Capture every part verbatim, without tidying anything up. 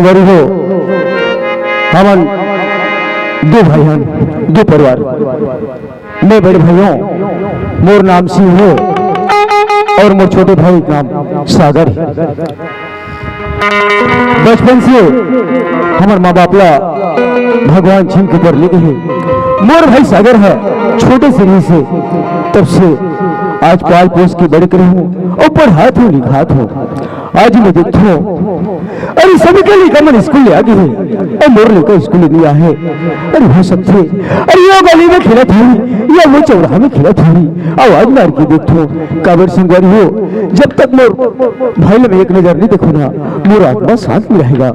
अरे हो, हमन दो भाई हन, दो परिवार। मैं बड़े भाई हूँ, मोर नाम सिंह हो और मोर छोटे भाई के नाम सागर है। बचपन से हमर माँ बाप ला भगवान झिन के ऊपर ले गए। मोर भाई सागर है, छोटे से नहीं से, तब से आज पाल पोस के बड़े करे हूँ और पढ़ात हूँ, लिखात हूँ। आज मैं देखथों, अरे सभी के लइका मन स्कूल ले आ गे हे, अउ मोर लइका स्कूल ले नइ आए हे। अरे हो सकथे, अरे ये गली में खेलत होही या वो चौराहा में खेलत होही, आवाज मार के देखथों। काबर संगवारी हो, जब तक मोर भाई ल मैं एक नजर नइ देखहूं ना, मोर आत्मा शांत नइ रहेगा।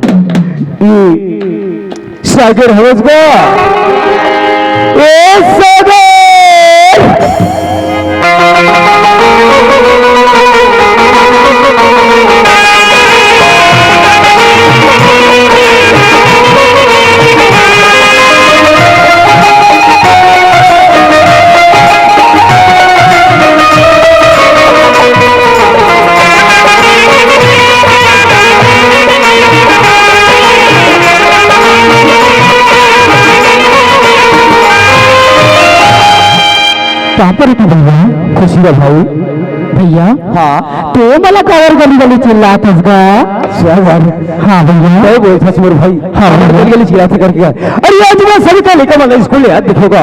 ये सागर हवस गा, ए सागर। पापा रे भैया, खुशी रे भाई। भैया, हाँ। ते मोला काबर गली गली चिल्लात हस गा? सागर। हाँ भैया। तय बोलथस मोर भाई। हाँ भैया। गली गली चिल्लात हस करके। अरे आज मैं सभी का लेकर वाला स्कूल याद दिखोगा।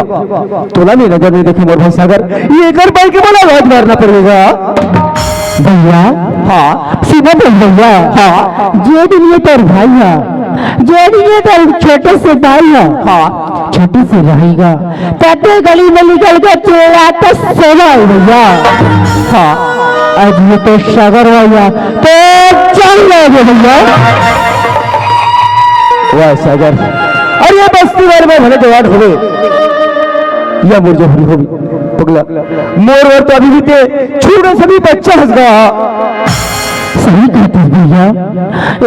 तोला मेरा नजर नहीं देखे मोर भाई सागर। ये कर भाई के बोला आवाज मारना पड़ेगा। भैया। हाँ। सुनो भैया। हाँ। जे दिन ये तोर भाई है, जे दिन ये तोर छोटे से भाई है, हाँ। छोटे से रहेगा, तते गली में निकल के चिल्लाता सोना है भैया। हाँ। आज ये तो सागर भैया, तो चल रहे भैया। वाह सागर, अरे ये बस्ती वाले में भले जवान होवे या मोर जहरी होवे पगला, मोर बर तो अभी भी ते छोटे से भी बच्चा हस गा। सही कहत हस भैया,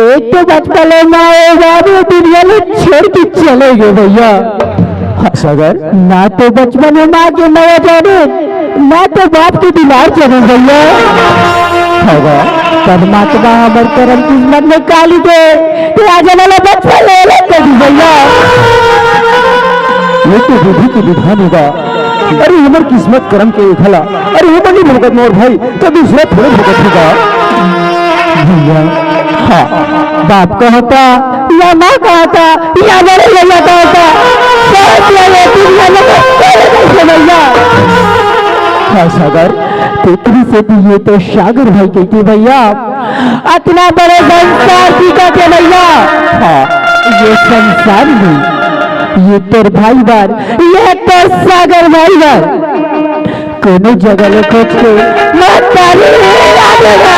एक तो बचपन में माँ और बाप ये दुनिया में छोड़ के चले गए भैया। हाँ, सागर। ना तो बचपन में माँ के मया जाने, ना तो बाप के दुलार जाने भैया। हाँ गा। परमात्मा हमर करम किस्मत में का लिखे, ते आज वाला बचपन ले ले कर भैया। ये तो विधि के विधान होगा। अरे हमर किस्मत करम के घला, अरे हमर नहीं भोगत मोर भाई, तो दूसरा थोड़े भोगत होगा। भैया, हाँ, बाप का होता या माँ का होता या बड़े भैया का होता, सब ये दुनिया में कोई नहीं समझा। हाँ सागर, तेकरी से भी ये तो सागर भाई के, के भैया, अतना बड़े संसार दिखा के भैया। हाँ, ये संसार में ये तोर भाई बर, ये तोर सागर भाई बर कोनो जगह ले खोज के मैं तारी नहीं आ देगा।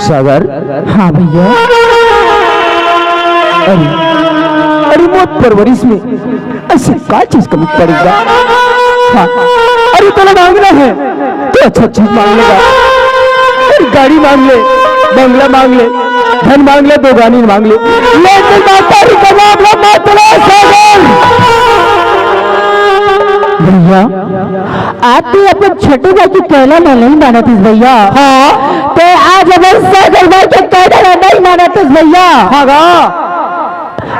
सागर। हाँ भैया। अरे, अरे मोर परवरिश में ऐसे का चीज कमी पड़ेगा? हाँ, अरे तोला मांगना है तो अच्छा चीज मांग लेगा। अरे गाड़ी मांग ले, बंगला मांग ले, धन मांग ले, दो गानी मांग ले, लेकिन माता री का मामला मत ले सागर। भैया, आज तू अपन छोटे भाई के कहना ला नहीं मानत हस भैया। हाँ। ते आज अपन सागर भाई के कहना ला नहीं मानत हस भैया। हाँ गा।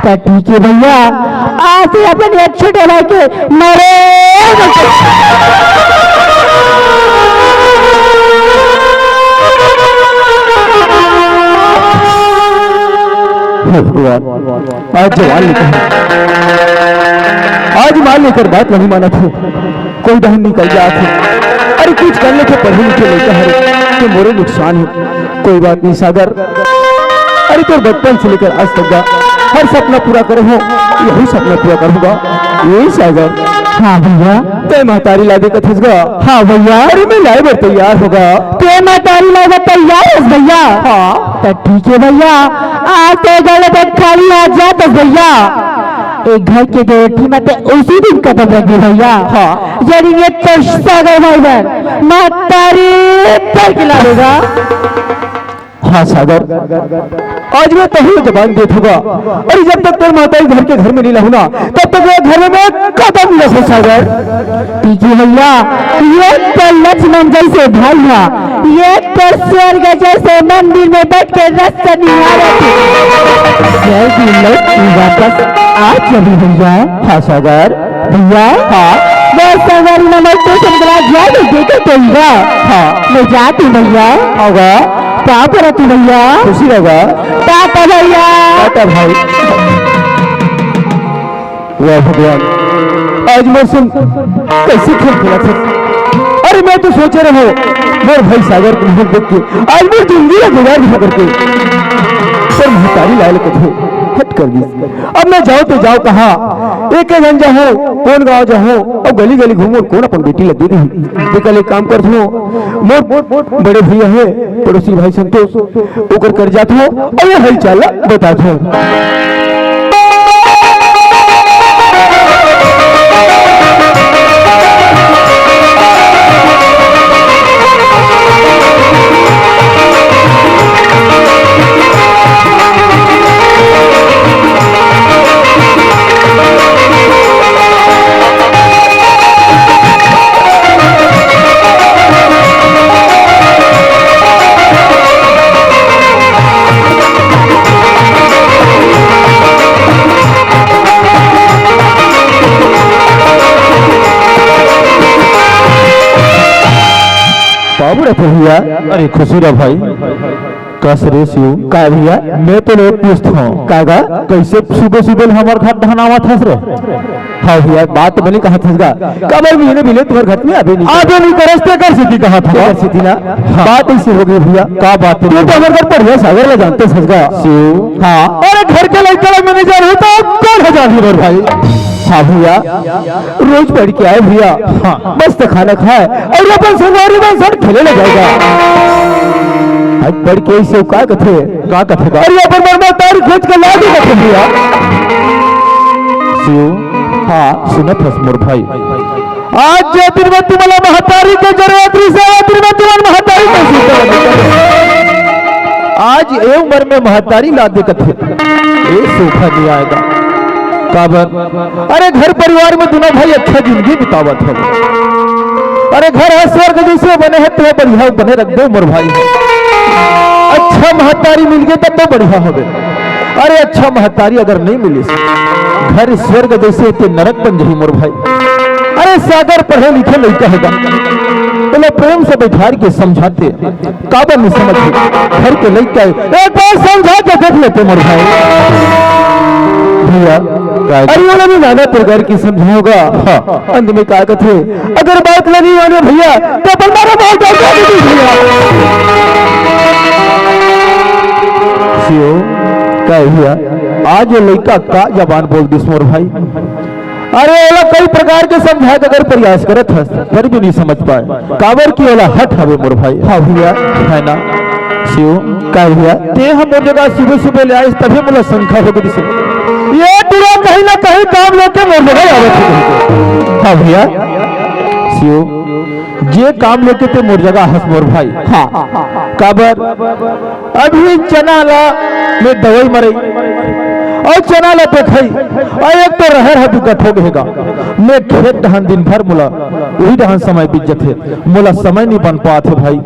तो ठीक है भैया, आज से अपन एक छोटे भाई के मरे हे भगवान, आज जवान लेकर, आज मान लेकर बात नहीं मानत हे। कोई डहन निकल जात हे। अरे कुछ कर लेथे, पढ़े लिखे लइका हरे, तो मोरे नुकसान हे। कोई बात नहीं सागर, अरे तोर बचपन से लेकर आज तक का हर सपना पूरा करे हो, यही सपना पूरा करूंगा। ये सागर। हाँ भैया। तय महतारी ला दे कथस गा। हाँ भैया। अरे मैं लाए बर तैयार होगा। तय महतारी ला दे तैयार हस भैया। हाँ। तो ठीक है भैया, आज तो गले पे खाली आ जात हस भैया। एक घर के दो रोटी मत उसी दिन कदम रख दे भैया। हाँ। यानी ये तो सागर भाई बहन महतारी पर खिला देगा। हाँ सागर, आज मैं तोला जबान देत हँव गा, अरे जब तक तोर महतारी धर के घर में नइ लाहूँ ना, तब तक मैं घर में कदम नइ रखहूँ सागर। पीकू भैया, ये तो लक्ष्मण जैसे भाई है, ये तो स्वर्ग जैसे मंदिर में बैठ के रास्ता निहारत है। जय दिन लो, तू वापस आ चली भैया। हाँ सागर, भैया। हाँ। मैं सवारी नंबर दो से निकला, जा दे, देखे तो भैया। हाँ। मैं जाती भैया। होगा। पाँव परत हँव भैया। खुशी रहोगा। टाटा भैया। टाटा भाई। वाह भगवान, आज मोर संग कैसे खेल खेलत हे। अरे मैं तो सोचे रहेंव, मोर भाई सागर के मुँह देख के आज मोर जिंदगी ला गुजार भी करके, पर महतारी लाए ले कथे हट कर दिस। अब मैं जाँव तो जाँव कहाँ, एके झन जाहूँ, कोन गाँव जाहूँ, अउ गली गली घूमहूँ, कोन अपन बेटी ला दे दिही। तेकर ले एक काम करथँव, मोर बड़े भैया हे पड़ोसी भाई संतोष, ओकर कर जाथँव अउ ये हालचाल ला बताथँव। बाबू रे भैया। अरे खुशी रह भाई। कस रे शिव। का भैया? मैं तो लोग पूछत हँव। का गा? कैसे सुबह सुबह ले हमर घर ढहनावत हस रे? हाँ भैया, बात तो बने कहत हस गा। काबर महीने बिले तुम्हर घर में आबे नहीं आबे नहीं करस, तेकर सेती कहत हँव। तेकर सेती ना। हाँ। बात ऐसे हो गई भैया। का बात है? तू तो हमर घर पढ़िया सागर ला जानत हस गा। शिव। हाँ। अरे घर के लइका ला manager हो तो कौन हजार ही भाई? हाँ भैया। रोज पढ़ के आए भैया। हाँ। मस्त खाना खाए अउ अपन संगवारी मन संग खेले लग जाए गा। आज पढ़ के ऐसे का कथे? का कथे बा? अरे अपन मर महतारी खोज के ला दे कथे भैया। शिव। हाँ। सुनत हस मोर भाई। आज जे दिन में तुम्हला महतारी के जरूरत रहिस, ओ दिन में तुम्हर महतारी के जरूरत रहिस। आज ए उमर में महतारी ला दे कथे। ए शोभा नहीं आएगा। काबर? अरे घर परिवार में दूनों भाई अच्छा जिंदगी बितावत हवे। अरे घर ह स्वर्ग जैसे बने हे, तो बढ़िया बने रख दे मोर भाई। अच्छा महतारी मिल गे तब तो बढ़िया हवे। अरे अच्छा महतारी अगर नहीं मिलिस, घर स्वर्ग जैसे ते नरक बन जाही मोर भाई। अरे सागर पढ़े लिखे लइका हे गा, ओला प्रेम से बैठार के समझाते। काबर नहीं समझ? घर के लइका हे, एक बार समझा के देख लेते मोर भाई। भैया, अरे ओला भी नाना प्रकार की समझाहूँ गा। हाँ। अंत में का कथे, अगर बात ला नहीं माने भैया, तो अपन मारा बहुत डर जाती भैया। शिव, का भैया, आज ये लइका का जबान बोल दिस मोर भाई। अरे ओला कई प्रकार के समझाए के अगर प्रयास करत हस, पर भी नहीं समझ पाए। काबर कि ओला हठ हवे मोर भाई। हाँ भैया। है ना? शिव। का भैया? ते ह मोर जगह सुबह सुबह ले आइस, तभे मोला शंका हो गई। ये टूरा कहीं ना कहीं काम लेके मोर जगह आवत हे। हाँ भैया। शिव। जे काम लेके ते मोर जगह हस मोर भाई। हाँ। काबर? अभी चना ला में दवाई मरई अउ चना ला देखई, अउ एक तो रहर ह बिकट हो गे हे गा। मैं खेत डहन दिन भर मोला उही डहन समय बीत जथे, मोला समय नहीं बन पात हे भाई।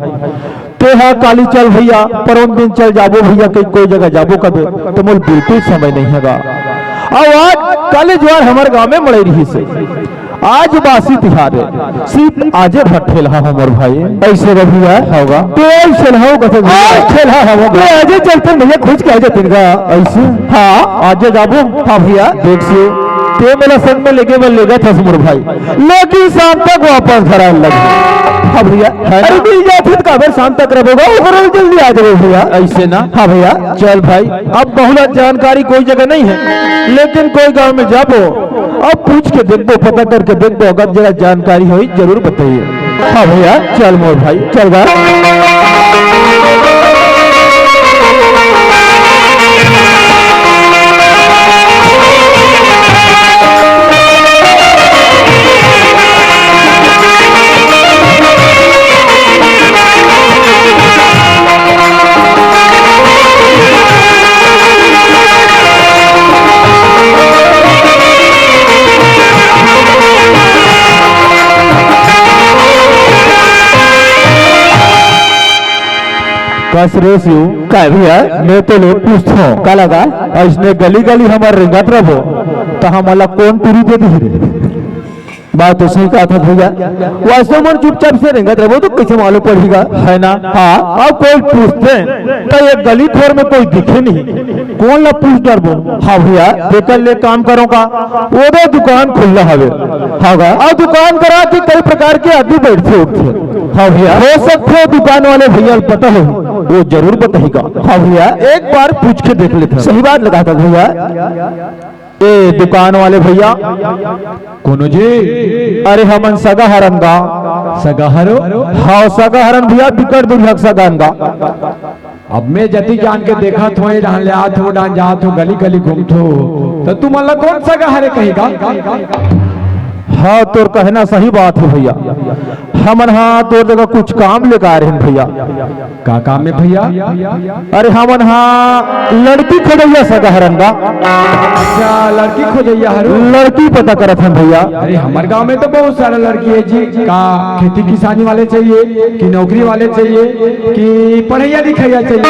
ते हा काली चल भैया, परोन दिन चल जाबो भैया, कहीं कोई जगह जाबो कबे, तो मोला बिल्कुल समय नहीं हे गा। अउ आज काली जुवार हमर गांव में मड़ई रहिस हे। आज बासी तिहार हे, सिर्फ आजे भर ठेलहा हँव मोर भाई। ऐसे रे भैया। होगा। तो ऐसे ना हो कथे भैया। आज ठेलहा हँव। तो आजे चलते भैया, खोज के आ जाते इनका। ऐसे? हाँ। आजे जाबो। हाँ भैया। देख सियो, ते मोला संग में लेके बर लेगत हस मोर भाई, लेकिन शाम तक वापस घर आए लगे। हाँ भैया। है ना? अरे मिल जाते तो काबर शाम तक रहोगा, ओकरे जल्दी आ जाओ भैया। ऐसे ना? हाँ भैया। चल भाई, अब बहुत जानकारी कोई जगह नहीं है, लेकिन कोई गांव में जाबो, अब पूछ के देखबो, पता करके देखबो, अगर जरा जानकारी होई, जरूर बताइए। हाँ भैया, चल मोर भाई, चल बा। बस रे शिव, काय भैया? मैं तो ले पूछथों। का लगा? अइसने गली गली हमर रेंगत रबो, त हमला कोन टूरी दे दिही रे? बात तो सही कहा था भैया। वइसे मन चुपचाप से रेंगत रबो तो कइसे मालूम पड़ेगा, है ना? हाँ, अब कोई पूछथे त एक गली खोर में कोई दिखे नहीं, कोन ला पूछ डरबो? हाँ भैया, तेकर ले काम करो का, ओदे दुकान खुल्ला हवे। हाँ गा, अउ दुकान करा के कई प्रकार के आदमी बइठथे उठथे। हाँ भैया, हो सकथे दुकान वाले भैया ल पता हो, वो जरूर बताही गा। हाँ भैया, एक बार पूछ के देख लेथन। सही बात लगा था भैया। ए दुकान वाले भैया। कोनो जी? अरे हमन सगा हरन गा। सगा हरो? हाँ, सगा हरन भैया, बिकट दूरिहा के सगा हरन गा। अब मैं जति जान के देखत हों, ए डाहन ले आत हों, ओ डाहन जात हों, गली गली घूमत हों, त तुमन ला कोन सगा हरे कही गा? हाँ, तोर कहना सही बात हे भैया। हमन हा तोर जगह कुछ काम लेके आए रहेन भैया। का काम हे भैया? अरे हमन हा लड़की खोजइया सगा हरन गा। अच्छा, लड़की खोजइया हरो? लड़की पता करत हन भैया। अरे हमर गांव में तो बहुत सारा लड़की हे जी। का खेती किसानी वाले चाहिए कि नौकरी वाले चाहिए कि पढ़इया लिखइया चाहिए?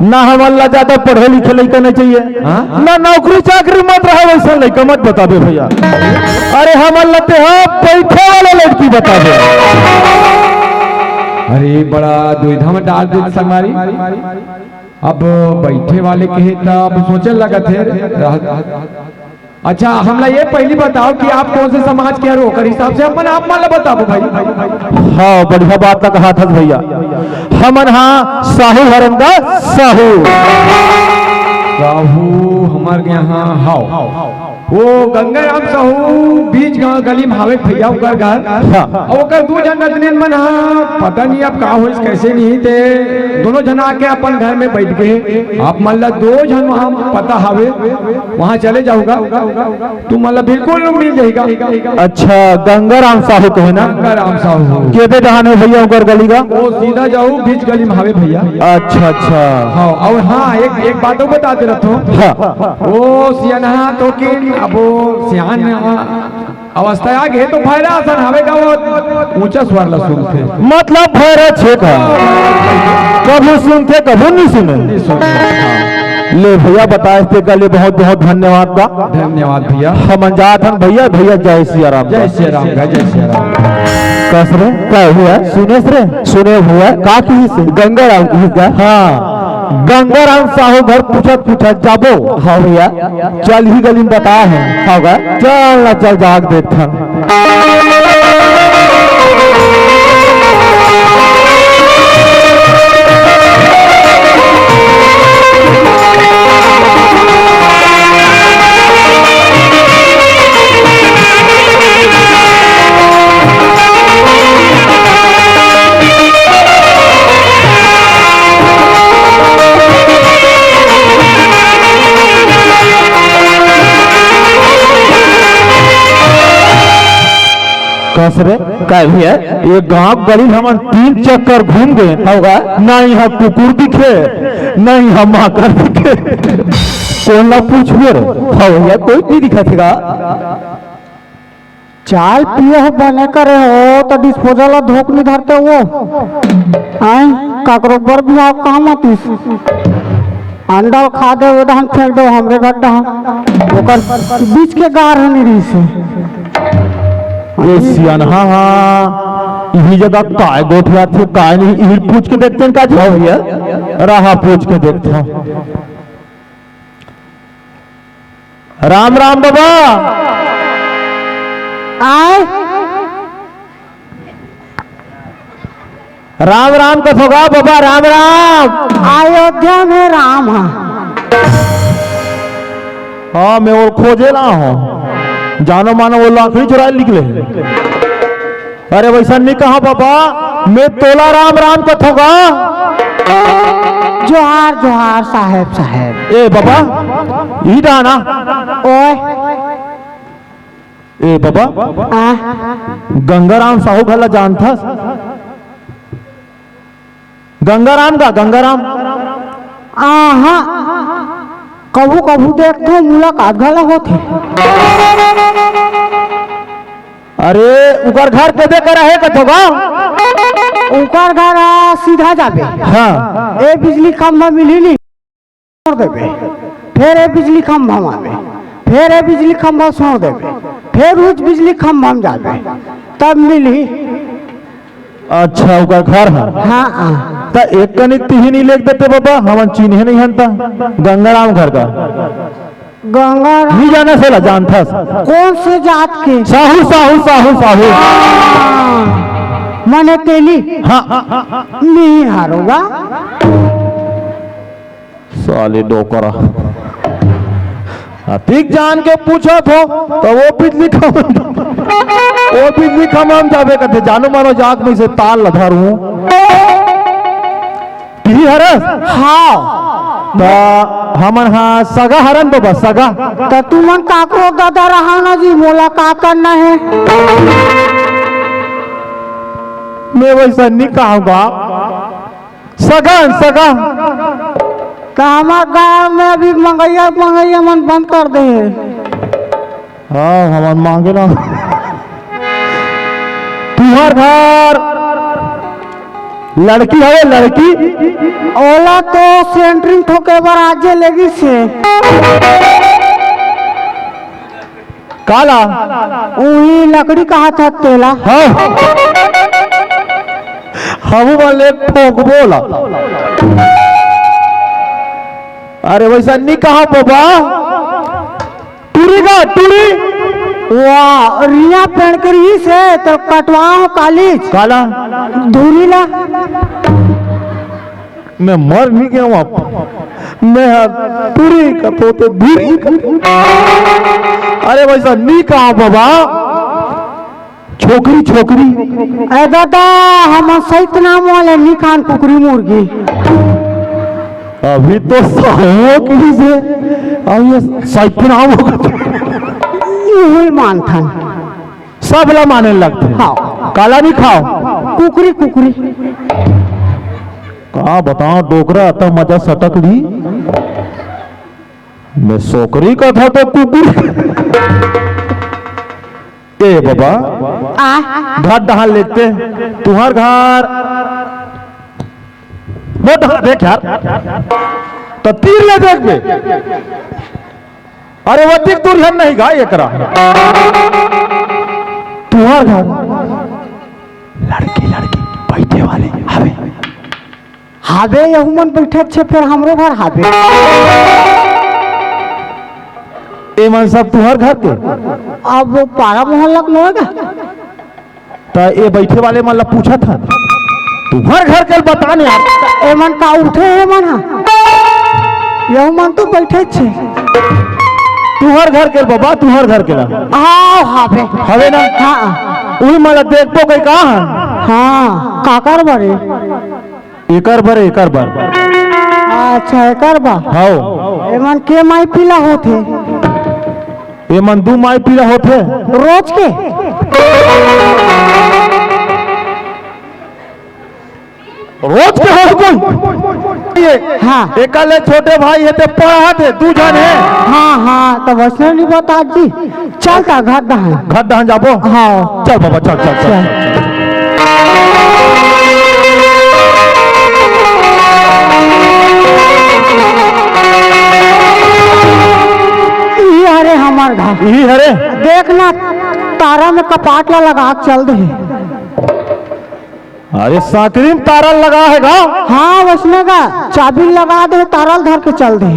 ना हमन ला ज्यादा पढ़े लिखे लइका नहीं चाहिए। हाँ? ना नौकरी चाकरी मत रहे वइसन लइका मत बताबे भैया। अरे हमन ला ते हा बइठे वाला लड़की बताबे। अरे बड़ा दुविधा में डाल दे संगवारी। अब बइठे वाले कहे त अब सोचे लगत हे। अच्छा, हमला ये पहिली बताओ कि आप कोन से समाज के हरो, ओकर हिसाब से हमन आप मन ला बताबो भाई। हाँ, बढ़िया बात ला कहा था भैया। हमन हा साहू हरन गा, साहू। साहू हमर यहाँ हाव। वो गंगाराम साहू बीच गांव गली में हावे भैया ओकर घर। हाँ। अउ ओकर दू झन नतनीन मन हा, पता नहीं अब का होइस, कैसे नहीं ते दोनों झन आके अपन घर में बइठ गे। आप मन ला दो झन वहाँ पता हावे, वहाँ चले जाहू गा। तुमन ला बिल्कुल मिल जाही गा। अच्छा, गंगाराम साहू कहे ना? गंगाराम साहू। केदे डहान हे भैया ओकर गली गा? वो सीधा जाहू, बीच गली में हावे भैया। अच्छा, अच्छा। हाँ, अउ हाँ, एक, एक बात अउ बता दे रहत हों। हाँ। वो सियान हा तो किन, अब वो सियान अवस्था आ गे तो भैरा असन हावे गा, वो ऊंचा स्वर ला सुनथे। मतलब भैरा छेक हा। कभू सुनथे, कभू नहीं सुने। नहीं सुने। ले भैया, बताए तेकर ले बहुत बहुत धन्यवाद बा। धन्यवाद भैया। हमन जात हन भैया, भैया जय सिया राम। जय सिया राम, जय सिया राम। कस रे, का हुआ? सुनेस रे? सुने हुआ, का किहिस? गंगाराम किहिस का? हाँ, गंगाराम साहू घर पूछत पूछत जाबो। हाँ भैया, चल ही गली में बता है। हाँ गा, चल ना, चल जाके देखथन। कस रे, काय भैया? ये गांव गली हमन तीन चक्कर घूम गे। हव गा? ना इहाँ कुकुर दिखे, ना इहाँ माकर दिखे। कोन ला पूछबे रे? हव भैया, कोई नहीं दिखत हे गा। चाय पिए हो, बने करे हो, त disposal ला धोक नहीं धरते हो। आय, काकरो बर भी आप काम आतीस। अंडा ल खा दे, ओ डहन फेंक दे, हमरे घर डहन। ओकर बीच के गार ह नहीं रहिस हे। ये सियानहा हा, इही जगह काय गोठियाथे, काय नहीं, इही पूछ के देखते हैं का जी? हाँ भैया। रहा, पूछ के देखते हैं। राम राम बाबा। आय। राम राम कथो गा बाबा, राम राम। अयोध्या में राम हा। हाँ, मैं वो खोजे ला हूँ, जानो मानो वो लाकड़ी चुराए निकले। अरे वइसन नहीं कहा बाबा, मैं तोला राम राम कथों गा। जोहार जोहार साहेब, साहेब। ए बाबा, ई डाना। ओए। ए बाबा, आ? गंगाराम साहू घला जानथस? गंगाराम का, गंगाराम? आहा, कभू कभू देखथों, मुलाकात घला होथे। अरे, उकर घर के दे करा हे कथो गा? उकर घर आ, सीधा जाबे। हाँ। ए बिजली खंभा मिलही नहीं, छोड़ देबे। फेर ए बिजली खंभा में आबे, फेर ए बिजली खंभा छोड़ देबे, फेर उच बिजली खंभा में जाबे, तब मिलही। अच्छा, उकर घर ह। हाँ, हाँ। त एक कनिक तिही नहीं लेख देते बाबा, हमन चिन्हे नहीं हन त। गंगाराम घर का। गंगाराम। नहीं जाना सला, जानथस। कौन से जात के? साहू, साहू, साहू, साहू। हाँ। मने तेली? हाँ। नहीं हारोगा। साले डोकरा। अतिक जान के पूछत हो, त वो बिजली खंभा, वो बिजली खंभा में जाबे कथे, जानो मानो जाके मैं से तार ल धरूं। तिही हरस? हाँ। त हमन हा सगा हरन बाबा, सगा। त तुमन काकरो ददा रहा ना जी, मोला का करना हे? मैं वैसा नहीं कहूँगा। सगा, सगा। त हमर गांव में अभी मंगइया, मंगइया मन बंद कर दे हे। हाँ, हमन मांगे ना। तुहर घर लड़की हवे, लड़की? ओला तो सेंटरिंग ठोके बर आजे लेगिस हे। काला? उही लकड़ी कहा था तेला। हाँ। हमू मन ले ठोकबो ला। अरे वैसा नहीं कहा बाबा। टूरी का, टूरी। वाह, रिया पेड़ के रही से तो कटवाओ कालीच। काला? धूरी ला। मैं मर नहीं गया हूँ आप। मैं टूरी का तो, तो धूरी का। अरे वैसा नहीं कहा बाबा। छोकरी, छोकरी। ए दादा, हम सैत नाम वाले निखान कुकरी मुर्गी। अभी तो सहयोग ही से, अब ये सैत नाम होगा। इही मान था। सब ला माने लगथे। हाँ। काला नहीं खाओ। कुकरी, कुकरी। का बताओ, डोकरा त मजा सटक ली। मैं सोकरी का था तो कुकरी। ए बाबा, आ? घर डहान लेते, तुहर घर, वो डहान देख यार, तो तीर ले देख बे। अरे वो दिख दूर हन नहीं गा एकरा। तुहर घर, लड़की लड़की बैठे वाले हवे। हाबे, यहू मन बैठे छे, फेर हमरो घर हाबे। ए मन सब तुहर घर के? अब वो पारा मोहल्ला के नोहे गा। त ए बैठे वाले मन ला पूछत हन, तुहर घर के बता ने यार। ए मन का उठे हे मन हा? यहू मन तो बैठे छे। तुहर घर के बाबा, तुहर घर के ला। आओ हाबे। हवे ना? हाँ। उही मन ला देखबो कई का हन? हाँ, काकर बरे? एकर बर, एकर बर। अच्छा, एकर बर। हव। एमन के माई पीला होथे? एमन दू माई पीला होथे। रोज के? रोज के हो कोई? ये हाँ। एकर ले छोटे भाई हे ते पढ़त हे, दू झन हे। हाँ, हाँ, त वैसने नहीं बता जी। चल त घर डहन। घर डहन जाबो? हाँ। चल बाबा, चल, चल, चल, चल। चल। इही हरे हमर घर। इही हरे? देख ना, तारा में कपाट ला लगा के चल दे। अरे, सांकरी में तारा लगा हे गा? हाँ, वैसने गा, चाबी लगा दे, तारा ल धर के चल दे।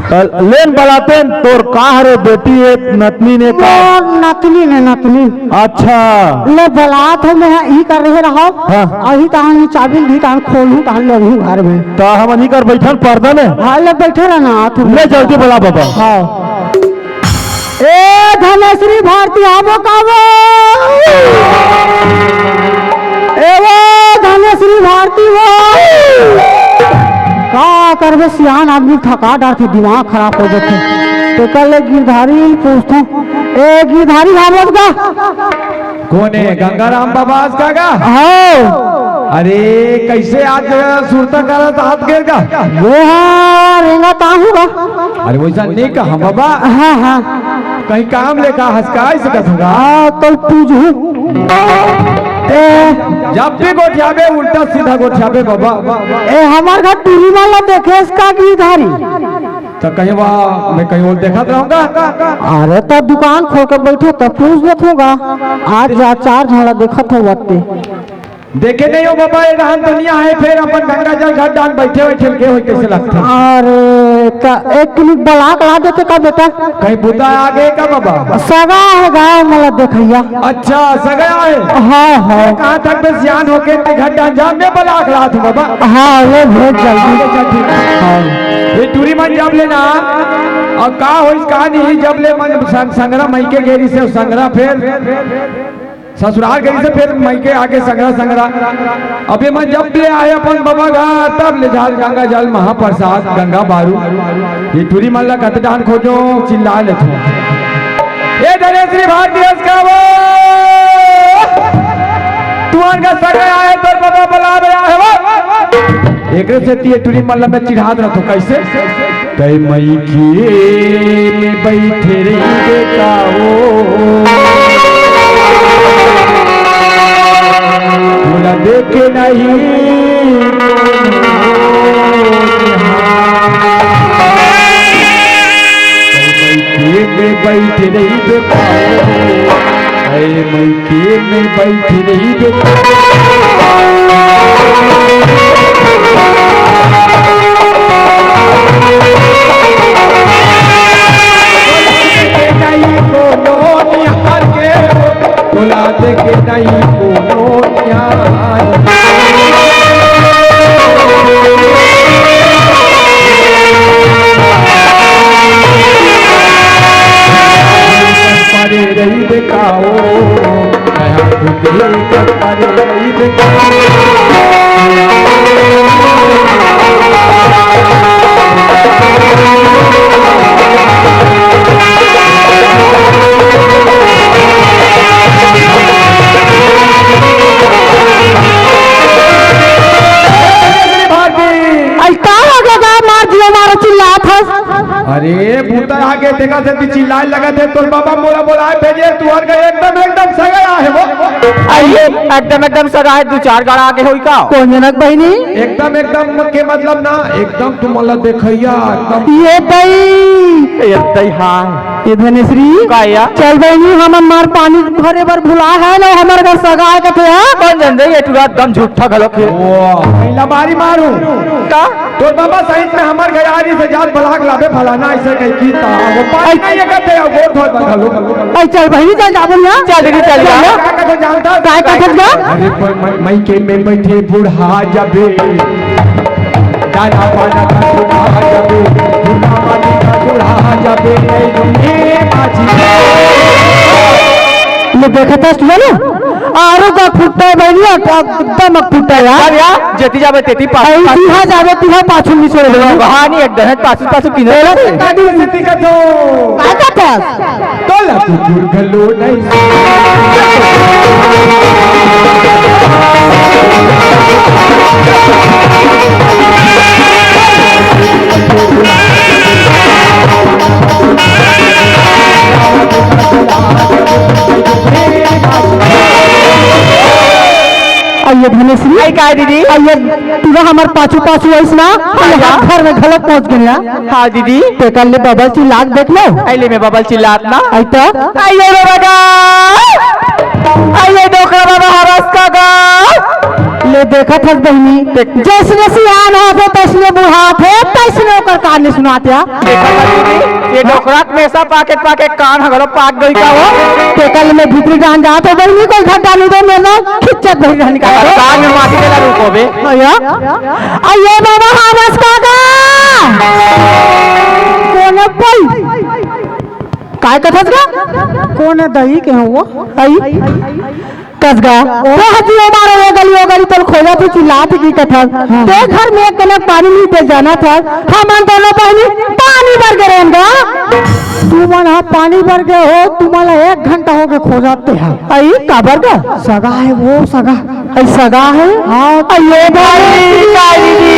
त लेन बलाते न, तोर का हरे बेटी हे, नतनी ने का? मोर नतनी ने, नतनी। अच्छा। ले बलात हे, मैं इही कर रहे रहो। हाँ। अही तहान ये चाबी ल दी, तहान खोलूं, तहान ले आऊं घर में। त हमन इही कर बैठन पर्दा में। हाँ, ले बैठे रहना, आ तू। ले जल्दी बला बाबा। हाँ। ए धनेश्वरी भारती, आबो काबो? ए वो धनेश्वरी भारती वो। का करबे, सियान आदमी थका डरथे, दिमाग खराब हो जाथे। तेकर ले गिरधारी पूछथों, ए गिरधारी, आबो का? कोन हे, गंगाराम बाबा अस का गा? हव। अरे, कइसे आज सुरता करत हाथ गिर गा? वो हा, रेंगत आहूं गा। अरे, वइसा नइ कहा बाबा। हाँ, हाँ। कहीं काम ले का हंसकाई सकत होगा? हाँ, तो पूछू। ए, जब भी गोठियाबे, उल्टा सीधा गोठियाबे बाबा। ए, हमार घर टूरी मन ला देखेस का गिरधारी? तो कहीं वहाँ मैं कहीं और देखत रहूंगा। अरे, तो दुकान खोल के बैठे तो पूछ लेत होगा। आज जा चार झन ला देखत हो वत्ते। देखे नहीं हो बाबा, ये रहन दुनिया है, फिर अपन गंगा जल घट डाल बैठे बैठे के होई कैसे लगता? अरे, का एक क्लिक बलाक ला देते का बेटा? कहीं बुता आ गए का बाबा? सगा है गाँव मला देखैया। अच्छा, सगा है। हाँ, हाँ। कहाँ तक बे सियान होके ते घट डाल जा, मैं बलाक ला दूँ बाबा। हाँ, ले भेज जल्दी। अच्छा, ठीक है। हाँ। ये टूरी मन जब लेना, और का होइस का नहीं, जब ले मन सं-, संगरा मई के गेरी से संगरा फिर ससुराल गई से फिर मइके आके संगरा संगरा। अबे मन जब ले आए अपन बाबा घर, तब ले झाल गंगा जल महाप्रसाद गंगा बारू। ये टूरी मन ला कत डाहन खोजो, चिल्ला लेथो। ए धनेश्री भारती हंस का वो, तुहर का सगा आए, तोर बाबा बुला रहा है वो। एकरे सेती ये टूरी मन ला मैं चिढ़ात रहथो। कैसे? तै मइके में बइठे रहिबे का ओ, तोला देखे नहीं कोनो निहार। तै मइके में बइठे रहिबे का ओ, तै मइके के में बैठी रही बेटा। नहीं कोनो निहार के, बुला दे के नहीं कोनो निहार। परे रही बेटा ओ, अरे, का हो गे गा, मार दियो, मारो, चिल्लात हस। अरे, भूता आगे देखा से भी चिल्लाए लगा थे, तोर बाबा मोला बोलाए भेजे, तुहर का एकदम, एकदम सगा हे वो। अरे, एकदम, एकदम सगा हे, दू चार गाड़ा आगे होई का? कोन जनक बहिनी? एकदम, एकदम के मतलब ना, एकदम तुमन ला देखइया, एकदम। ये दई। ये दई, हाँ। ये धनेश्री। का या? चल बहिनी, हमन मार पानी भरे बर भुला हे ना, हमर घर सगा हे कथे, हाँ? कोन जन दे, ये टूरा एकदम झूठा घलो के। वाह, पहिला बारी मारू। का? तोर बाबा सहित में हमर गयारी से जात बलाक लाबे फलाना ऐसे कह की ता। वो पानी नहीं है कहते, वो गोर धोए बंधा लो। ऐ चल बहिनी, चल जाबो ना। चल दीदी, चल जा। का कथो जानता? काय कथो जा? अरे पर मैं, मैं के में बैठे बूढ़ा जाबे। दाना पाना का बूढ़ा जाबे। बूढ़ा पानी का बूढ़ा जाबे। ए, ए, बाजी। ले देखत हस ना? आरो का फुट्टा है बहिनी, एकदम फुट्टा है यार। अब यार, जेती जाबे तेती पाछू, अरे पाछू। तिहा जाबे, तिहा पाछू नहीं छोड़े बहिनी। कहानी एक दहन पाछू, पाछू किने। बोलो, काटी सिद्धि का तो। का कहता? तोला कुकुर घलो नहीं। अइये धनेश्री। आई काय दीदी? अइये, तू ना हमर पाछू पाछू आइस ना, हाँ, अइये हाँ। हाथ घर में घलक पहुंच गेल ना। हाँ दीदी। तेकर ले बबल चिल्लात देख लो। अइले में बबल चिल्लात ना। आई तो। अइये रे बगा। अइये डोकरा बाबा हरस का गा। ले देखत हस बहिनी, देख। जैसने सियान होथे, तैसने बुढ़ाथे, तैसने ओकर कहानी सुनात या। देखा था दीदी, ये डोकरा के मेसा पाके पाके कान ह घलो पाक गई का हो? तेकर ले मैं भीतरी जान जात हो बहिनी, कोई घंटा नहीं दे मेरे ना खिच्चत बहिनी रहनी का हो? कान में माटी देला रुको बे। अइया, अइये बाबा हरस का गा। कोन है भाई? काय कथस गा? कोन है दही के हुआ? आई? कस गा। ओ। तो हजी ओ मारो, ओ गली, ओ गली, तोल खोजा तू चिल्लात की कथस। हाँ। ते घर में एक कनक पानी नहीं दे जाना था। हमन दोनों बहिनी पानी भर के रहेन गा। तुमन हा पानी भर गए हो, तुमन ला एक घंटा हो गए खोजाते हैं। आई, काबर गा? सगा है वो, सगा। आई, सगा है? हाँ। आई, ये भाई, काली जी।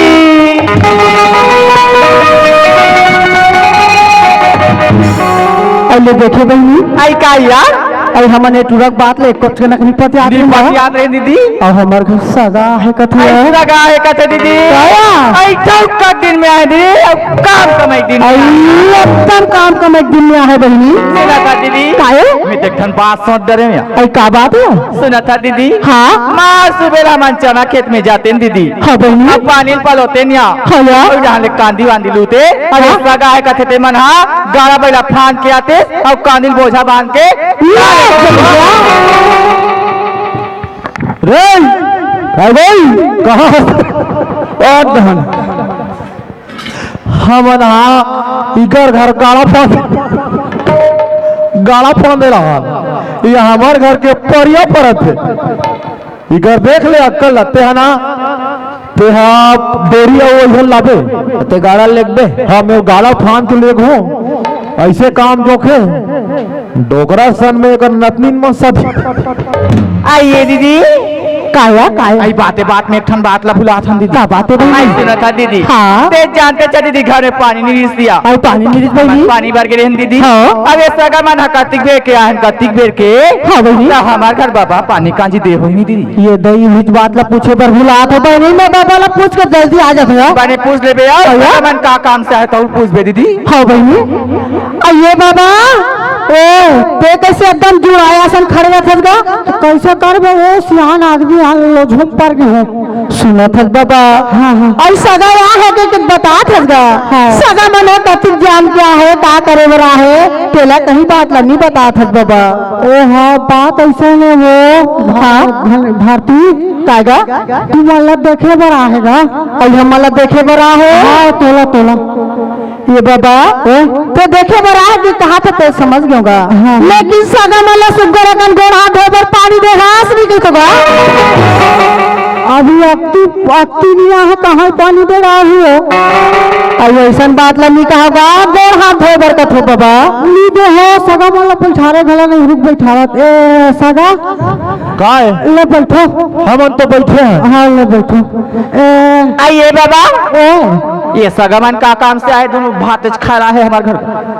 अरे देखे बहिनी। आई का यार? अरे हमन ए टुरा के बात ले एको ठन नइ पतियात रहे। पतियात रहे दीदी। अउ हमर घर सगा हे कथे। आई सगा हे कथे दीदी। काया? आई चौका दिन में आए दीदी, अउ काम कमाई दिन में आए। आई एकदम काम कमाई दिन में आए बहिनी। सुनत हस दीदी। काये? मैं तो एक ठन बात सोच डरे हँव। आई का बात हे? सुनत हस दीदी। हाँ। मार सुबेला मन चना खेत में जातेन दीदी। हाँ बहिनी। अब पानी ल पलोतेन या। हाँ या। अउ यहाँ ले कांदी वांदी लूते। अरे हाँ। सगा हे कथे ते मन हा गाड़ा बइला फांद के आते अउ कांदी ल बोझा बांध के। रे, अरे कहाँ? और धन। हमन हा इकर घर गाड़ा फांद, गाड़ा फांदे रहन। ये हमर घर के परिया परत हे। इकर देख ले अक्कल लगते हे ना। तेहा डेरी अउ ओइहन लाबे। ते गाड़ा लेगबे? हाँ, मैं गाड़ा फांद के लेगहूँ। अइसे काम जोखे। डोकरा सन में एकर नतनीन मन सधी। आइए दीदी। काया, काया? आई बाते बात में एक ठन बात ला भुलात हन दीदी। का बात हे बहिनी? आई सुनत हस दीदी। हाँ। ते जानते च दीदी, घर में पानी नइ रिस दिया। आई पानी नइ रिस बहिनी? पानी बर गे रहेन दीदी। हाँ। अब ए सगा मन ह कतिक बेर के आए हन, कतिक बेर के। हाँ बहिनी। त हमर घर बाबा पानी कांजी दे होही दीदी। ये दई इच बात ला पूछे बर भुलात हँव बहिनी, मैं बाबा ला पूछ के जल्दी आ जात हँव। बने पूछ लेबे यार, भैया। सगा मन का काम से आए तहू पूछबे दीदी। हाँ बहिनी। अइए बाबा, ओ, ते कइसे एकदम जुड़ाया असन खड़े रहिथस गा? त कइसे करबे ओ, सियान आदमी आ लोझुम पर गे हों। सुनत हस बाबा? हाँ, हाँ। अउ सगा या हे के, के बतात हस गा? हाँ। सगा मन ह कतिक जान के आहे, का करे बर आहे, तेला कहीं बात ला नइ बतात हस बाबा। ओ हाँ, बात अइसन हे वो। हाँ। भा-, भा-, भारती। काय गा? तुमन ला देखे बर आहे गा। अउ हमन ला देखे बर आहे? हाँ, तोला, तोला। ए बाबा, ए? ते देखे बर आए कि कहाथे ते समझ गेंव गा। हाँ। लेकिन सगा मन ला सुग्घर अकन गोड़ हाथ धोए बर पानी दे हस नइ कहिथस गा। अभी अक्ती, अक्ती नइ आहे, कहाँ पानी दे डारहूँ हो। अउ अइसन बात ला नइ कहा गा, गोड़ हाथ धोए बर कथों बाबा। नइ दे हो, सगा मन ला बइठारे घला नइ रुक बइठावत। ए सगा, काय? ले बइठो। हमन तो बइठे हन। हाँ, ले बइठो। ए, आइए बाबा। ए। ए सगा मन का काम से आए, दूनों भात खाए ला आए हे हमर घर।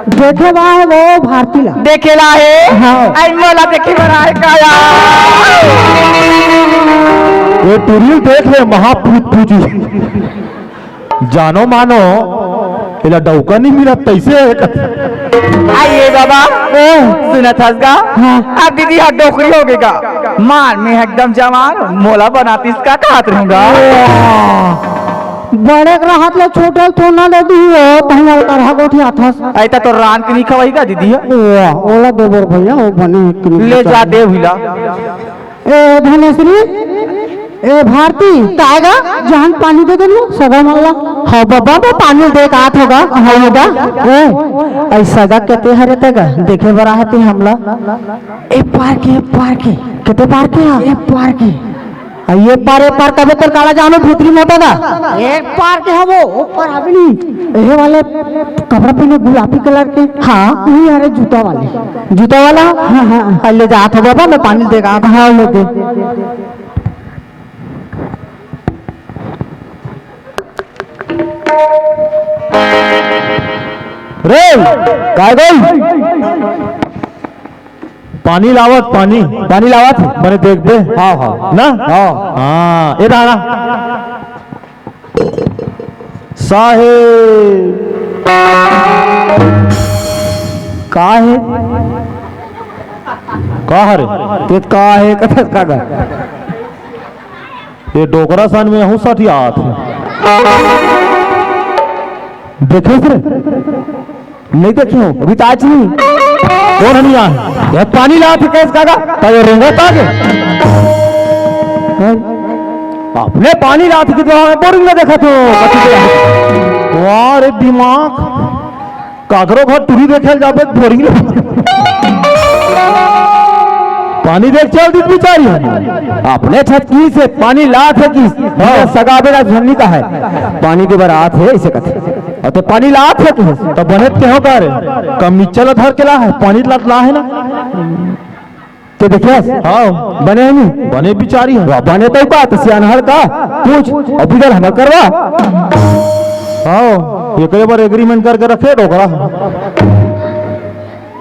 देखे बर आए वो भारती ला। देखे ला आए? हाँ। आई मोला देखे बर आए हे का यार? ए टुरी ल देख ले, महापूत पूजी। जानो मानो, एला डौका नइ मिलत तइसे हे। आइए बाबा, ओ। सुनत हस गा? हाँ। अब दीदी हा डोकरी होगे गा। मार में एकदम जवान, मोला बनातिस का कहत रहेंव गा। वाह। बड़े के रहत ले छोटे ल थोड़ा दे दी हो, तहन करहा गोठियाथस। अइता तो रांध के नइ खवाही गा दीदी हा? वाह, ओला दे बर भैया, ओ बने एक ले जा दे हुइला। ए धनेश्री, ए भारती, काय गा? जान पानी दे देन वो सगा मन ला। हाँ बाबा, मैं पानी दे के आत हँव गा। हाँ गा। ए, अइ सगा कते हरे ते गा? देखे बर आए हे ते हमला। ए पार के, ए पार के। कते पार के हा? ए पार के। अ, ए पार, ए पार, तभे तोर काला जानो भूतरी मोटा गा। ए पार के हा वो, ओ पार अभी नइ। एहे वाले कपड़ा पहिने गुलाबी colour के। हाँ। उही हरे जूता वाले। जूता वाला? हाँ, हाँ। अ, ले जात हँव बाबा, मैं पानी दे के आत हँव। हाँ, ले दे। रे, काय गई? पानी लावत, पानी। पानी लावत? बने देखबे। हाँ, हाँ। ना? हाँ। हाँ, ए दादा। साहेब। का हे? का हरे? ते का हे? कथस का गा? ए डोकरा सन में हूँ सठियात। देखेस रे? नइ देखे हँव, अभी तो आइस नहीं। कोन हनिया? ये पानी लात हे कइसे का गा? त ये रेंगत आगे। हैं? अपने पानी लात हे कि तो हमें बोरिंग में देखत हो। वाह रे दिमाग। काकरो घर टुरी देखे ल जाबे त बोरिंग ले। पानी देख चल दिस बिचारी। अपने छत की से पानी लात हे कि हाँ। सगा बेरा झन्नी का है। पानी दे बर आत हे, अइसे कथे। अउ ते पानी लात हे कि? त बने त केहेंव का रे? कम नीचा ला धर के ला हे, पानी ला त ला हे ना। ते देखेस? हाँ। बने हे नी? बने बिचारी हे। वाह, बने तो का, त सियान हर का? पूछ, अउ बिगर हमर करवा। हाँ, एकरे बर agreement करके रखे डोकरा।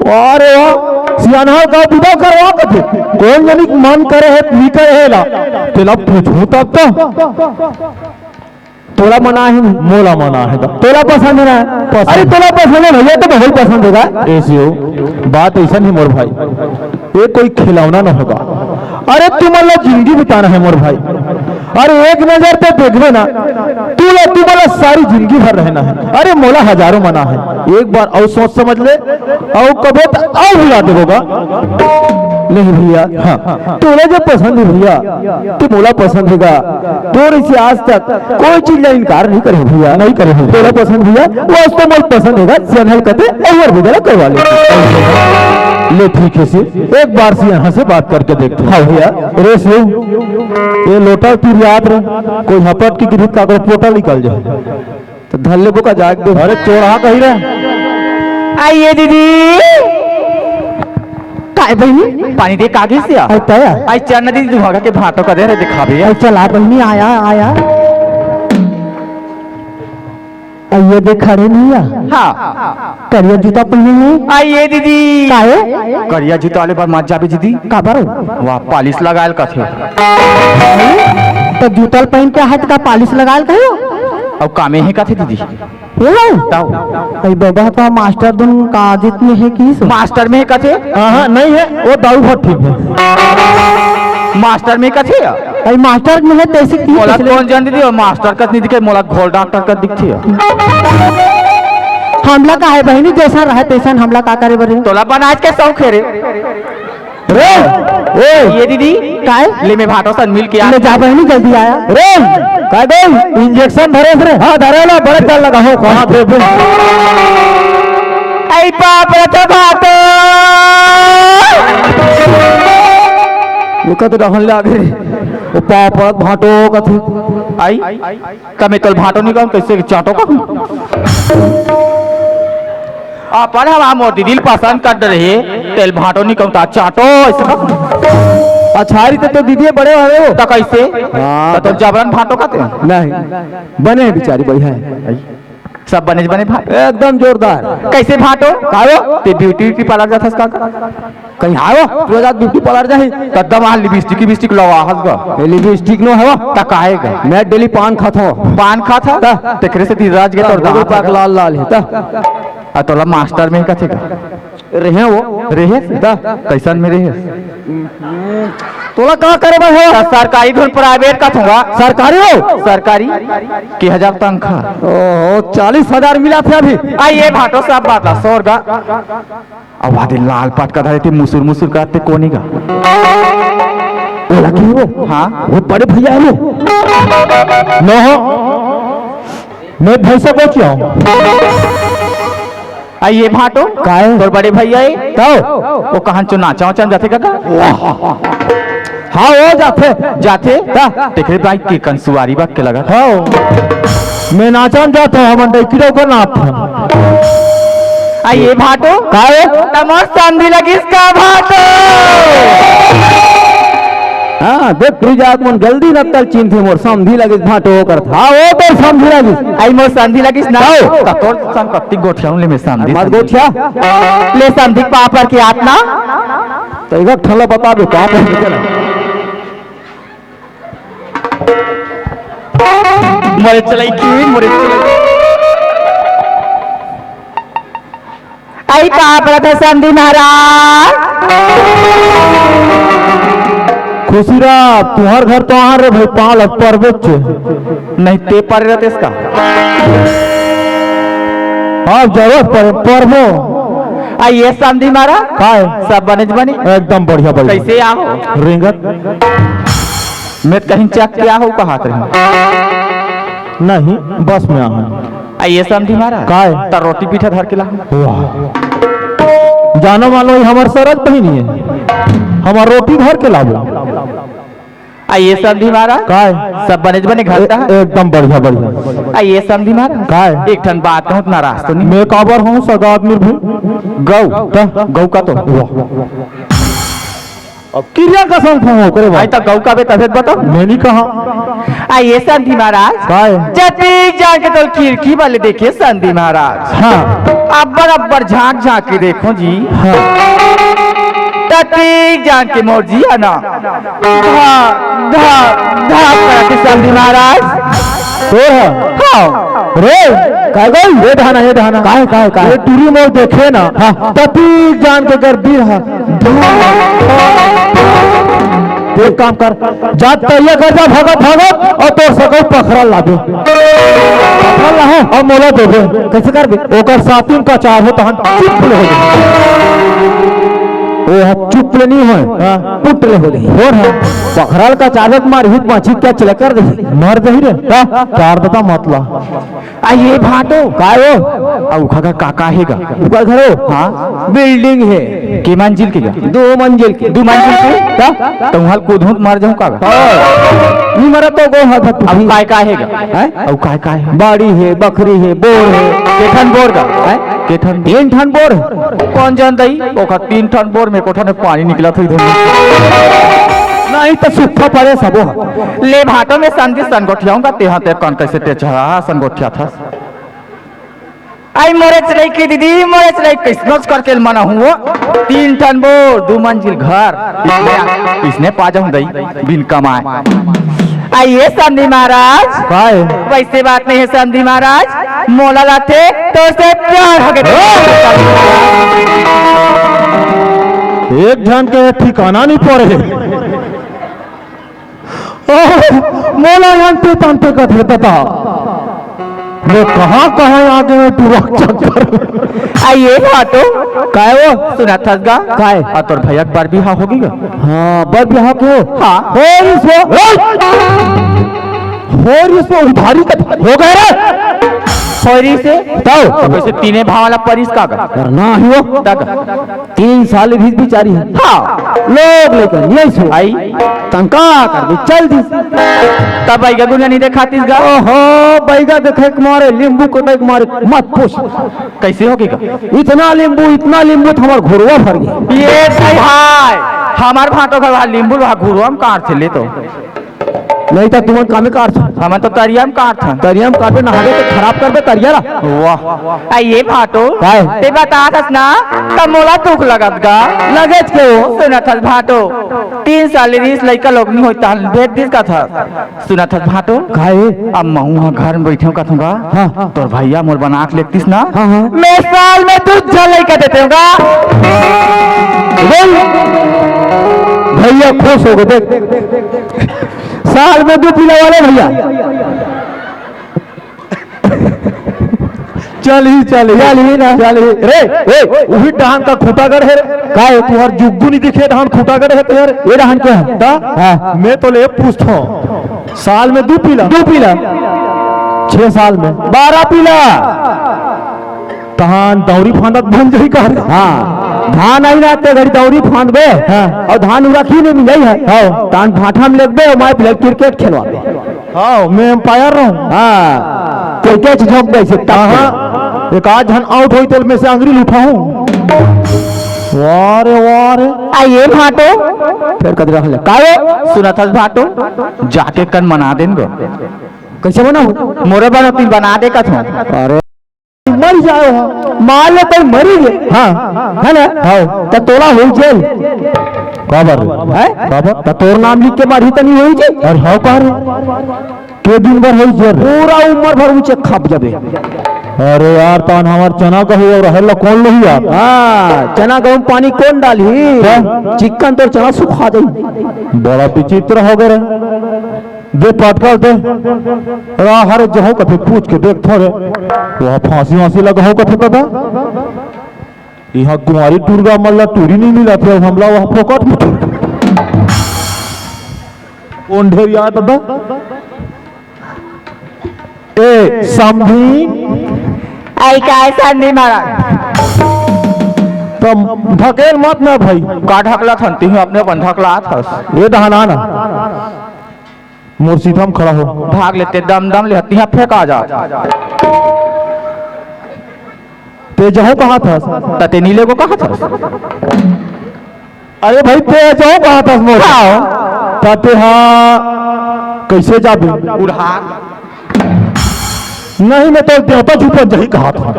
अरे वाह, सियानहा का विदा करवा कथे। कोन जनी के मन करे हे, नी करे हे ला। तेला पूछहूं तब तो। तोला मना हे? मोला मना हे त। तोला पसंद हे ना? पसंद। अरे तोला पसंद हे भैया, त बहुत पसंद होगा। ऐसे हो, बात ऐसा नहीं मोर भाई, ये कोई खिलौना न होगा। अरे तुमन ला जिंदगी बिताना हे मोर भाई। अरे एक नजर ते देखबे ना, तू ला, तुमन ला सारी जिंदगी भर रहना हे। अरे मोला हजारों मना हे, एक बार अउ सोच समझ ले, अउ कबे त अउ भुला देबो गा। नहीं भैया, हाँ, तोला जो पसंद हे भैया, ते मोला पसंद हे गा। तोर से आज तक कोई चीज ला इनकार नहीं करे हो भैया, नहीं करे हो। तोला पसंद भैया, वो आज तो मोला पसंद हे गा, सियानहा कथे, एक बार विदा ला करवा ले। ले ठीक हे से, एक बार सियानहा से बात करके देखते हैं। हाँ भैया। रे शिव, ये लोटा पिरियात रे, कोई हपट के गिरही त काकरो पोटा निकल जाए। त धर लेबो का जाके दे। अरे चोरहा कही रे। आइए दीदी। काय बहिनी? पानी दे कागिस या? अरे तया? आई चल ना दीदी, तुमका के भांटो का दे रे, दिखाबे। अरे चल आ बहिनी, आया, आया। आइए दे खड़े नहीं या? हाँ। करिया जूता पहिने हे? आइए दीदी। काहे? करिया जूता वाले बर मत जाबे दीदी। काबर? वाह, पालिश लगायल कथे। त जूता ल पहिन के आहे त का पालिश लगायल कहे? अउ कामे हे कथे दीदी। ए भाई। ताऊ। ए बाबा, तो मास्टर दुन का आदित में हे कि सो? मास्टर में हे कथे? हाँ, हाँ, नहीं हे, वो दाऊ भट्टी में। मास्टर में कथे? ए मास्टर में हे, तैसे की मोला तैसे ले- कौन जान दीदी, वो मास्टर कस नहीं दिखे, मोला घोल डॉक्टर कस दिखथे। हमला का हे बहिनी, जैसा रहे तैसा हमला का करे बरे। तोला बनाज के शौक हे रे। रे, ए, ये दीदी, काय? ले मैं भाटो सन मिल के आ। ले जा बहिनी, जल्दी आया। रे, काय दे? इंजेक्शन धरे रे? हाँ, धरे ला, बड़े चल लगा हो, कहाँ दे दे? आई बाप रे, तो भाटो। वो कत डहन ले आगे रे। वो पापा भाटो कथे। आई? त मैं तोल भांटो निकम, कैसे चांटो का? अपन हवा मोर दीदी ल पसंद कर रहे, तेल भांटो निकम ता चांटो, ऐसे का? अच्छा, री ते तो दीदी बड़े हवे हो। त कैसे? हाँ। त तो जबरन भांटो का ते? नहीं, बने हे बिचारी, बढ़िया हे। सब बने बने भांटो। एकदम जोरदार। कैसे भांटो? कायो? ते ब्यूटी, ब्यूटी पार्लर जाथस का? कहीं हावो, तू जात ब्यूटी पार्लर जाही। त दमा लिपस्टिक, लिपस्टिक लगा हस गा। ए, लिपस्टिक नो हवा। त काहे गा? मैं डेली पान खात हूँ। पान खात हस? त? तेकरे से ती राज के तोर दांत पाक लाल लाल हे, त? आ तोला मास्टर में कथे गा? रहे वो। रहे? त? कैसन में रहे? तोला का करे बर हो? त सरकारी धुन प्राइवेट का थोड़ा? सरकारी हो? सरकारी। के हजार तनखा? ओहो, चालीस हजार मिला थे अभी। आ ये भाटो सब बात ला, सोर गा। अब वादे लाल पटका धरे थे, मुसुर मुसुर करते कोनी गा। ओला की हो? हाँ। वो बड़े भैया हे वो। नो हो। मैं भैंसा को क्या हूँ? आ ये भाटो? काय? तोर बड़े भैया हे? तो? वो कहाँ चो नाचा वाचा जाथे का? हाँ, हो जाथे। जाथे? ता? तेकरे भाई के कंसुआरी बाग के लगा। हाँ। मैं नाचन जात हूँ, हमन डैकी डौका नाप हन। आ ये भाटो? काय? त मोर समधी लगिस का भाटो? हाँ, देख, तू जात मन जल्दी नक्कल चिन्हथे, मोर समधी लगिस भाटो करत। हाँ, वो तो समधी लगिस। आई मोर समधी लगिस ना? आओ। त तोर संग कत्ती गोठियाऊं ले मैं समधी मत समधी। गोठिया। ले समधी पापर के आतना। त एक ठन ला बता दे, का कर के चला। मोरे चलाई की, मोरे चलाई। आई पाप रथ समधी महाराज। खुशी रहा, तुहर घर तो आ रे भाई, पाल परबेच। नहीं ते पर रहते इसका। हाँ, जरूरत पड़े, परबो। आ ये समधी महाराज। काय? सब बने बने? एकदम बढ़िया, बढ़िया। कैसे आओ? रेंगत। मैं कहीं चक के आहू कहात रहे। नहीं, बस में आहू। आ ये समधी महाराज। काय? त रोटी पीठा धर के ला। वाह। जानो मानो, ये हमर सरग पहिनी हे। हमर रोटी धर के लाबो। आ ये समधी महाराज। काय? सब बने बने घर का? एकदम बढ़िया, बढ़िया। आ ये समधी महाराज। काय? एक ठन बात कहूँ त नाराज तो नहीं? मैं काबर हूँ, सगा आदमी भी। गौ। त? गौ का तो? वाह। अब किरिया कसम खाऊं ओकरे बाद। आई त गऊ का बे तबे बता। मैं नहीं कहा। आ ये समधी महाराज। काय? जतिक जान के तोल खिड़की वाले देखे समधी महाराज। हाँ। अब्बर अब्बर झांक झांक के देखो जी। हाँ। ततिक जान के मोर जी है ना। धा, धा, धा करके समधी महाराज। तोर ह? हाँ। रे, काय गई? ये ढाना, ये ढाना। काय, काय, काय? ये टूरी मोर देखे ना। हाँ। ततिक जान के गर्दी रहा। एक काम कर, जा तैयार कर जा, भागत, भागत, और तोर सकल पखरा लाबे। पखरा लाहूं? और मोला देबे। कैसे करबे? ओकर सातिन का चार हो, तहन चुप ले हो जाए। ओ, हाँ, चुप ले नहीं होय। हाँ। पुट ले हो जाए। और हाँ, पखरा ल का चार हो, मार हित माछी क्या चले कर दे। मर जाही रे। का? चार बता मत ला। आ ये भाटो। काय हो? आ उखा का काका हे गा? उखा घरो? हाँ। बिल्डिंग हे। के मंजिल के गा? दो मंजिल के। दो मंजिल के? का? त उहाल कूदहूं त मर जाहूं का गा? हाँ। नहीं मरा तो गो हाथ तू। अब काय काय हे गा? हैं? अब काय काय हे? बाड़ी हे, बखरी हे, बोर हे। केठन बोर गा? हैं? केठन? तीन ठन बोर हे। कौन जान दई? ओखा तीन ठन बोर में कोठा में पानी निकला था इधर। नहीं तो सूखा पड़े सबो ह। ले भाटो में संदी संगोठियाऊंगा, तेहा ते कौन कैसे टेचहा संगोठिया था। आई मोरे चलाई के दीदी, मोरे चलाई कैसनोच करके मना हुआ। तीन ठन बोर, दो मंजिल घर, इसने, इसने पा जाऊं दई, बिन कमाए। आइए समधी महाराज। काय? वैसे बात नहीं है समधी महाराज, मोला लाथे तो से प्यार हो गए। एक झन के ठिकाना नहीं पड़े। ओह, मोला अंते तंते कथे तता। मैं कहाँ कहाँ आगे में टुरक चक्कर। आइए भाटो। काय वो? सुनत हस गा? काय? आ तोर भैया के बर बिहाव होगे गा? हाँ, बर बिहाव के हो? हाँ। हो रही सो। हो रही सो उधारी का हो गए रे। हो रही से? तब? तो कैसे तीने भाव वाला परिस का गा? करना ही हो। तक। तीन साल बीच बिचारी है। हाँ। लोग लेकर नहीं सो। आई। तंका कर दे, चल दी। तब बैगा गुना नहीं देखातीस गा? ओहो, बैगा देखे के मारे, लींबू कटे के मारे, मत पूछ। कैसे होगे गा? इतना लींबू, इतना लींबू तो हमार घुरवा भर गया। ये सही भाई, हमार भाटो घर वहाँ लींबू वहाँ घुरवा में काट थे ले तो। नहीं तो तुमन कामे काट। हमन तो तरिया में काट थन। तरिया में काटबे, नहाबे तो खराब करबे तरिया ला। वाह। आ ये भाटो, काय? ते बता थस ना, त मोला दुख लगत गा। लगेच के हो? सुनत हस भाटो, तीन साल रिस लइका लोग नहीं होता, भेज दिस का था। सुनत हस भाटो, काय? अब महू हा घर में बैठे हूँ कथूंगा। हाँ। तोर भैया मोर बना के लेतीस ना। हाँ, हाँ। मैं साल में दू झन लइका देते हूँ गा। बोल। भैया खुश हो गए, देख। साल में दू पीला वाले भैया। चल ही, चल ही। चल ही ना। चल ही। रे, ए, उही डहान का खूंटागढ़ है रे। का है? तुहर जुग्गू नहीं दिखे, डहान खूंटागढ़ है तुहर। ये डहान क्या है? ता? हाँ। मैं तो ले पूछता हूँ। साल में दू पीला। दू पीला। छह साल में। बारह पीला। तहान दौरी फांदत बन जाई का रे? हाँ, धान आई ना ते घड़ी दौरी फांदबे। हाँ। और धान उरा की नहीं मिलाई है। हाँ। तान भाठा में लेगबे और मैं पहले क्रिकेट खेलवाबे। हाँ, मैं अंपायर रहूं। हाँ, क्रिकेट झोंक दे से तब हाँ, हाँ। एक आध झन आउट होई तेल में से अंगरी उठाऊं। वाह रे, वाह रे। आ ये भाटो। फिर कद रहले। का रे? सुनत हस भाटो, जाके कन मना देन गो। कैसे बनाऊं? मोरे बनो तीन बना दे कथो। अरे। मर जाओ हो, मान लो कोई मरी गए। हाँ। है ना? हाँ। तो तोला हो जेल। काबर? है? काबर? तो तोर नाम लिख के मारी तो नहीं हो जेल। अरे हाँ, कह रे। के दिन भर हो जेल रे? पूरा उम्र भर ऊंचे खप जाबे। अरे यार, तान हमार चना गहूं और रहल ला कौन लोही यार? हाँ, चना गहूं पानी कौन डाली? क्या? चिक्कन तोर चना सुखा जाई। बड़ा विचित्र हो गए रे। दे पटकल दे। रा हरे जहो कथे पूछ के देख थोड़े। वह फांसी वांसी लगा हो कथे दादा। यहाँ कुंवारी टूर गा मल्ला टूरी नहीं मिला थे, हमला वह फोकट में टूर। कौन ढेर यार दादा? ए, समधी। आई काय समधी महाराज? तब ढकेल मत ना भाई। का ढकला थन? तिही अपने अपन ढकला थस। ये डहाना ना। मोर सीधा में खड़ा हो। भाग लेते दम दम ले हतिया फेंका जा। ते जाओ कहा था? तते नीले को कहा था? अरे भाई, ते जाओ कहा था मोर? हाँ। त ते हा कैसे जाबे? उधार। नहीं, मैं तो देवता छुपन जही कहा था।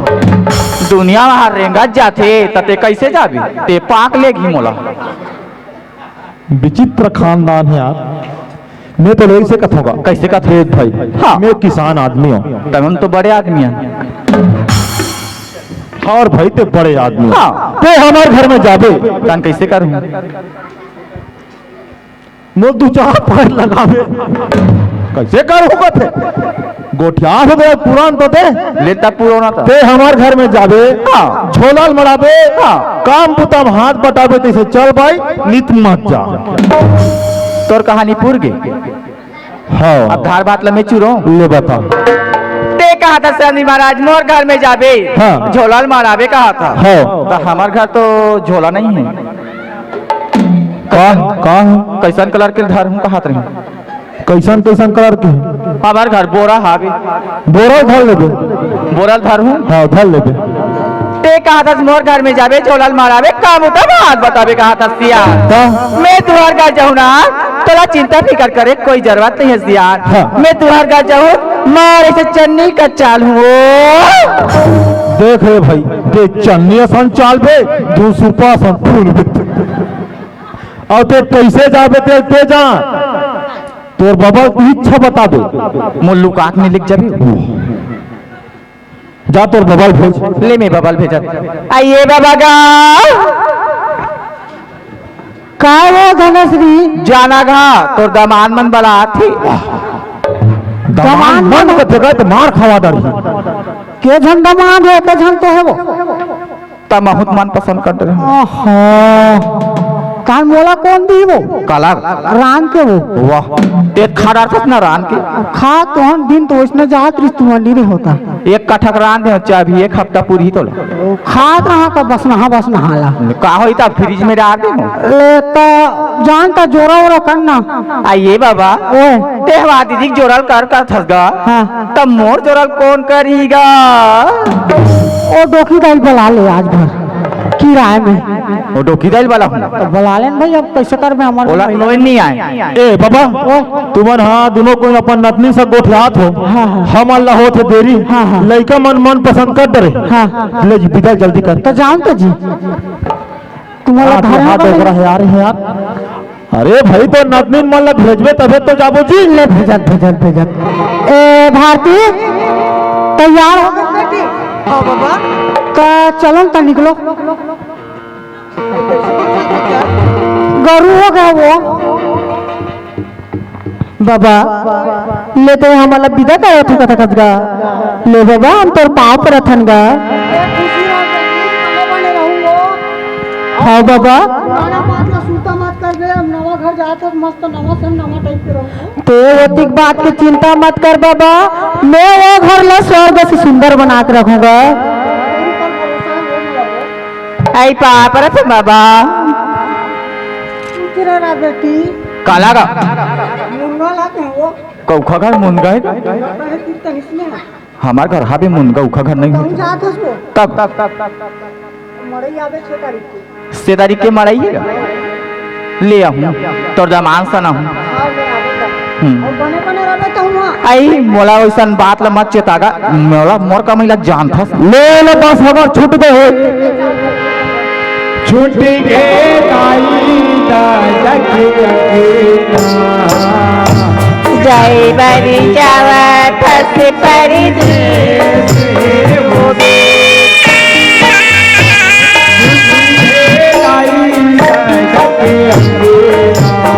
दुनिया वहां रेंगत जाथे, त ते कैसे जाबे? ते पाक लेगही मोला। विचित्र खानदान है यार। मैं तो लोई से कथोगा। कैसे कथोगा? देख भाई, हाँ। मैं किसान आदमी हूँ। तब हम तो बड़े आदमी हैं। और भाई, ते बड़े आदमी हो। हाँ। ते हमार घर में जाबे। तन कैसे करूँ? मोर दू चार पैर लगाबे। कैसे करूँगा ते? गोठिया हो गया, पुरान तो ते। लेता पुराना था। ते हमार घर में जाबे। हाँ। झोला ल मड़ाबे। हाँ। काम बुता म हाथ बटाबे, तैसे चल भाई, नित मत जा। तोर कहानी पूर गे। हाँ। अब धार बात ल मैं चुरो। ले बता। ते कहा था, स्वामी महाराज, मोर घर में जाबे। हाँ। झोला ल मड़ाबे कहा था। हाँ। त हमार घर तो झोला नहीं है। का, का है? कैसन कलर के धर हूँ कहत रही? कैसन, कैसन कलर के है? हमार घर बोरा हावे। बोरा धर लेबे। बोरा धर हूँ। हाँ, धर लेबे। ते कहा था, मोर घर में जाबे, झोला ल मड़ाबे, काम उठा बात बताबे कहा था सियार। का? मैं तुहर घर जाऊँ ना, तोला चिंता फिकर करे कोई जरूरत नहीं है सियार। हाँ। मैं तुहर घर जाऊँ, मारे से चन्नी का चाल हूँ। देख रे भाई, ते चन्नी असन चालबे, धूसुपा असन फूलबे। अउ ते कैसे जाबे, ते, ते जा। तोर बबा के इच्छा बताबे। मोर लुकात में लिख जाबे। जा तोर बबा ल भेज। ले मैं बबा ल भेजत। आइए बबा गा। का हो धनश्री? जाना गा, तोर दमान मन बलात हे। दमान मन के जगह त मार खवा डरही। के झन दमान हे, के झन तो हे वो। त महूत मन पसंद कर डरे। आहा। कान मोला कौन दी वो? काला? रान के वो। वाह, ते खा डरथस ना रान के। खा तो हम दिन तो वैसने जात रिस तू मंडी नहीं होता। एक कठक रान दे, चाबी एक हफ्ता पूरी तोला। खात रहा का बस नहा, बस नहाला। का होई त फ्रिज में डाल दे हो। ले त जान त जोरा ओरा कर ना। आइए बाबा। ओए। तेहवा दीदी जोरल कर कर थस गा। हाँ। तब मोर जोरल कौन करीगा? ओ डोकी दाई बला ले आज भर किराए में। ओ डोकी दाई वाला हूँ। तो बला लेन भाई, अब कैसे कर में हमारे ओला भाई। कोई नहीं आए। ए बाबा, ओ। तुमन हाँ दोनों कोई अपन नतनी से गोठियात हो। हाँ, हाँ। हमन ला होत हे देरी। हाँ, हाँ। लइका मन मन पसंद कर डरे। हाँ। ले जी, विदा जल्दी कर। तो जाओ तो जी। तुम्हारा आज धारे हाथ में डोकरा है यार, है यार। अरे भाई, तो नतनीन मन ला भेजबे तबे तो जाबो जी। ले भेजत, भेजत, भेजत। ए भारती, तैयार हो गए बेटी? हाँ बाबा। तो चलो न, तो निकलो। गरू हो गया वो। बाबा, ले तो हमला विदा करत हो कथा कजगा। ले बाबा, हम तोर पाँव परत हन गा। हाँ बाबा। पुराना बात ला सुनता मत कर बे, हम नवा घर जात हन, मस्त नवा से नवा टाइप के रहूँ। ते ओतिक बात के चिंता मत कर बाबा, मैं वो घर ला स्वर्ग से सुंदर बना के रखूंगा। आई पाँव परत हन बाबा। चुप रह बेटी। काला गा? मुनगा ला के वो। कौखा घर मुनगा है का? मुनगा है कि तनिस में है। हमार घर हाबे मुनगा, उखा घर नहीं कहूँ होता। जात हस वो? तब? मड़ई आबे छह तारीख के। छह तारीख के मड़ई है का? ले आहूँ, तोर दमान सन आहूँ। हाँ, ले आबे तब। हम्म। और बने बने रहबे तो हुआ। आई, मोला वैसन बात ला मत चेतागा, मोला मोर कमाई ला जानथस। ले ले, बस हमार छूट गए हो। छूट गए दाई दादा के अंगना। जाए बर जावत हस परदेस वो भी। छूट गए दाई दादा के अंगना।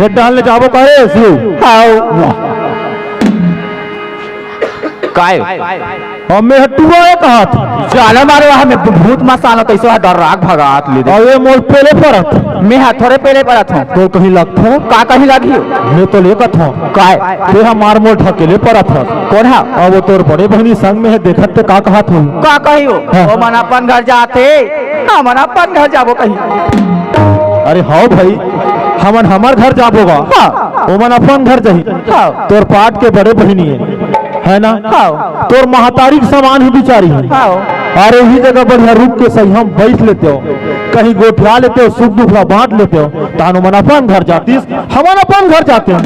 एक डहन ले जाबो करे शिव। हाव। काय? अउ मैं ह टुरा ए कहत। जाना मारो, हम भूत मसानो कइसे ह डर राग भगात ले दे। अउ ये मोर पेले परत। मैं ह थोरे पेले परत हूँ। तो कहीं लगथो? का कहीं लगी? मैं तो ले कथो। काय? ते हमार मोर ढकेले परत ह। कौन हा? अब वो तोर बड़े बहिनी संग में हे, देखत ते का कहत हो? का कही हो? हाँ। ओ मन अपन घर जाथे, हमन अपन घर जाबो कही। अरे हाव भाई, हमन हमर घर जाबो गा। हाँ। ओमन अपन घर जाही। हाँ। तोर पाट के बड़े बहिनी हे, है ना? हाँ। तोर महतारी के समान ही बिचारी हे। हाँ। अरे इही जगह बढ़िया रुख के सही हम बैठ लेते हो, कहीं गोठिया लेते हो, सुख दुख ला बांट लेते हो, तान ओमन अपन घर जातिस, हमन अपन घर जाते हो।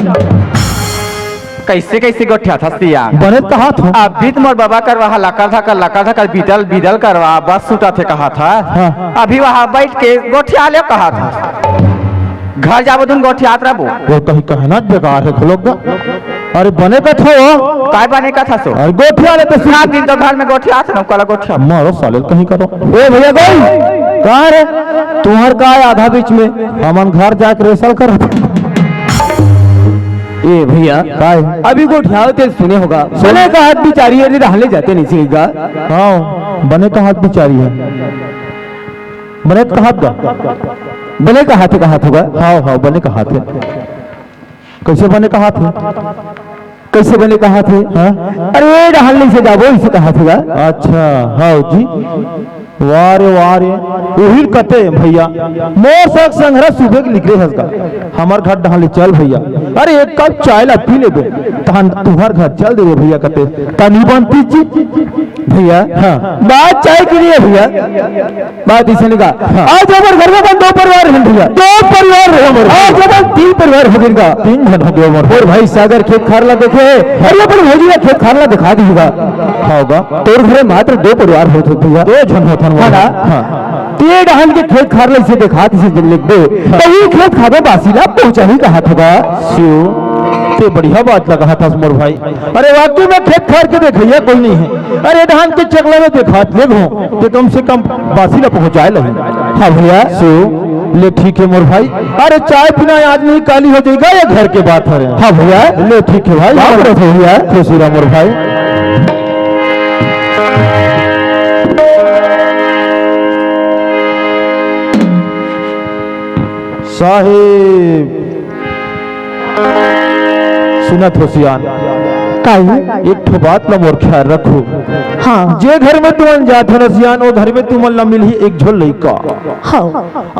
कइसे कइसे गोठियाथस सियान? बने कहत हो। अभी त मोर बबा करवा हा लकर धकर, लकर धकर, बीतल बीतल करवा बस सुतत हे कहत हा। हाँ। अभी वहाँ बैठ के गोठिया ले कहत हा। घर जाबो धुन गोठियात रबो। वो कहीं कहना बेकार हे घलोक गा। अरे बने कथो। काय बने कथस ओ? अरे गोठिया ले तो सुन। रात दिन तो घर में गोठियात न, कला गोठिया। मारो साले कहीं करो। ए भैया गोई। कहाँ रे? तुम्हार का आधा बीच में? हमन घर जाके रेसल करत। ए भैया, काय? अभी गोठियाव ते सुने होगा। बने कहत बिचारी हे, रहले जाते नहीं सीखा। हाँ, बने कहत बिचारी हे। बने कहत गा। बने कहत हे, कहत होगा। हाँ, हाँ, बने कहत हे। कइसे बने कहत हे? कइसे बने कहत हे? हाँ? अरे, रहले से जाबो, इसे कहत होगा। अच्छा, हाँ जी। वाह रे, वाह रे। उहिर कते भैया, मोर संग संघरा सुबह के निकले हस गा। हमर घर डहन ले चल भैया। अरे एक कप चाय ला पी लेबे, तहन तुहर घर चल देबे भैया कते। तनी बनती जी। भैया, हाँ। बात चाय के लिए भैया, बात इसे निका। हाँ। आज हमर घर में अपन दो परिवार रहन भैया। दो परिवार रहे हमर। आज अपन तीन परिवार हो गए का। तीन झन हो गए हमर। और भाई सागर खेत खार ला देखे, अरे अपन भौजी ला खेत खार ला दिखा दीजिएगा। हाँ गा। तोर घरे मात्र दो परिवार होत हे भैया। दो झन होथन है ना? हाँ। ते डहन के खेत खार ला इसे देखा, इसे जब लिख दे, हाँ। तो ये खेत खार में बासी ला पहुंचा ही कहा था। शिव, ते बढ़िया बात लगा था मोर भाई। अरे वाकई में खेत खार के देखैया कोई नहीं है। अरे डहन के चकला में देखा ले गो, ते कम से कम बासी ला पहुंचाए लही। हाँ भैया। शिव, ले ठीक है मोर भाई। अरे चाय पीना आज नहीं काली हो जाएगा, ये घर के बात है। हाँ भैया। ले ठीक है भाई। बात रखो भैया। खुशी रहा मोर भाई। साहेब, सुनत हो सियान? काई? एक ठो बात ला मोर ख्याल रखो। हाँ। जे घर में तुमन जात हो न सियान, वो घर में तुमन ला मिलही एक झो लइका। हाँ।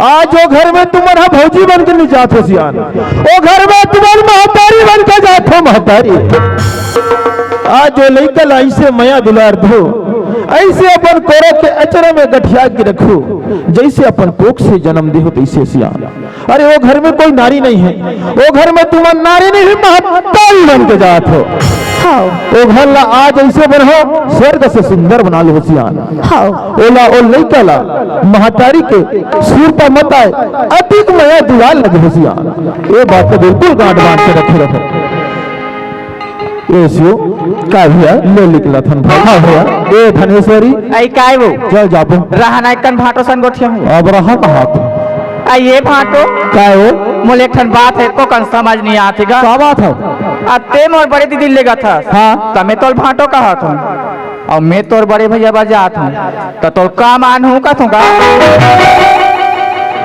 आज वो घर में तुमन ह भौजी बन के नहीं जात हो सियान, वो घर में तुमन महतारी बन के जात हो महतारी। आज वो लइका ला ऐसे मया दुलार दो, ऐसे अपन कोरा के अचरा में गठिया के रखो, जैसे अपन कोख से जन्म दे हो तैसे सियान। अरे वो घर में कोई नारी नहीं है, वो घर में तुमन नारी नहीं, महतारी बन के जात हो। हाँ। वो घर ला आज ऐसे बनाओ, स्वर्ग से सुंदर बना लो सियान। हाँ। ओला, ओ लइका ला महतारी के सुरता मत आए, अतिक मया दुलार लगे हो सियान। ये बात तो बिल्कुल गांठ बांध के रखे रहो। ए शिव, का भैया? ले निकला थन भाई। हाँ भैया। ए धनेश्वरी। आई काय वो? चल जाबो। रहना एक कन भांटो सन गोठिया हूँ। अब रहा कहाँ? आ ये भांटो? काय वो? मोले एक ठन बात है, को कन समझ नहीं आती गा। का बात है? आ ते मोर बड़े दीदी ले गा था। हाँ। तमे तोल भांटो कहा था। और मैं तोर बड़े भैया बर जात हूँ। तो तोर का मान हूँ का तू का?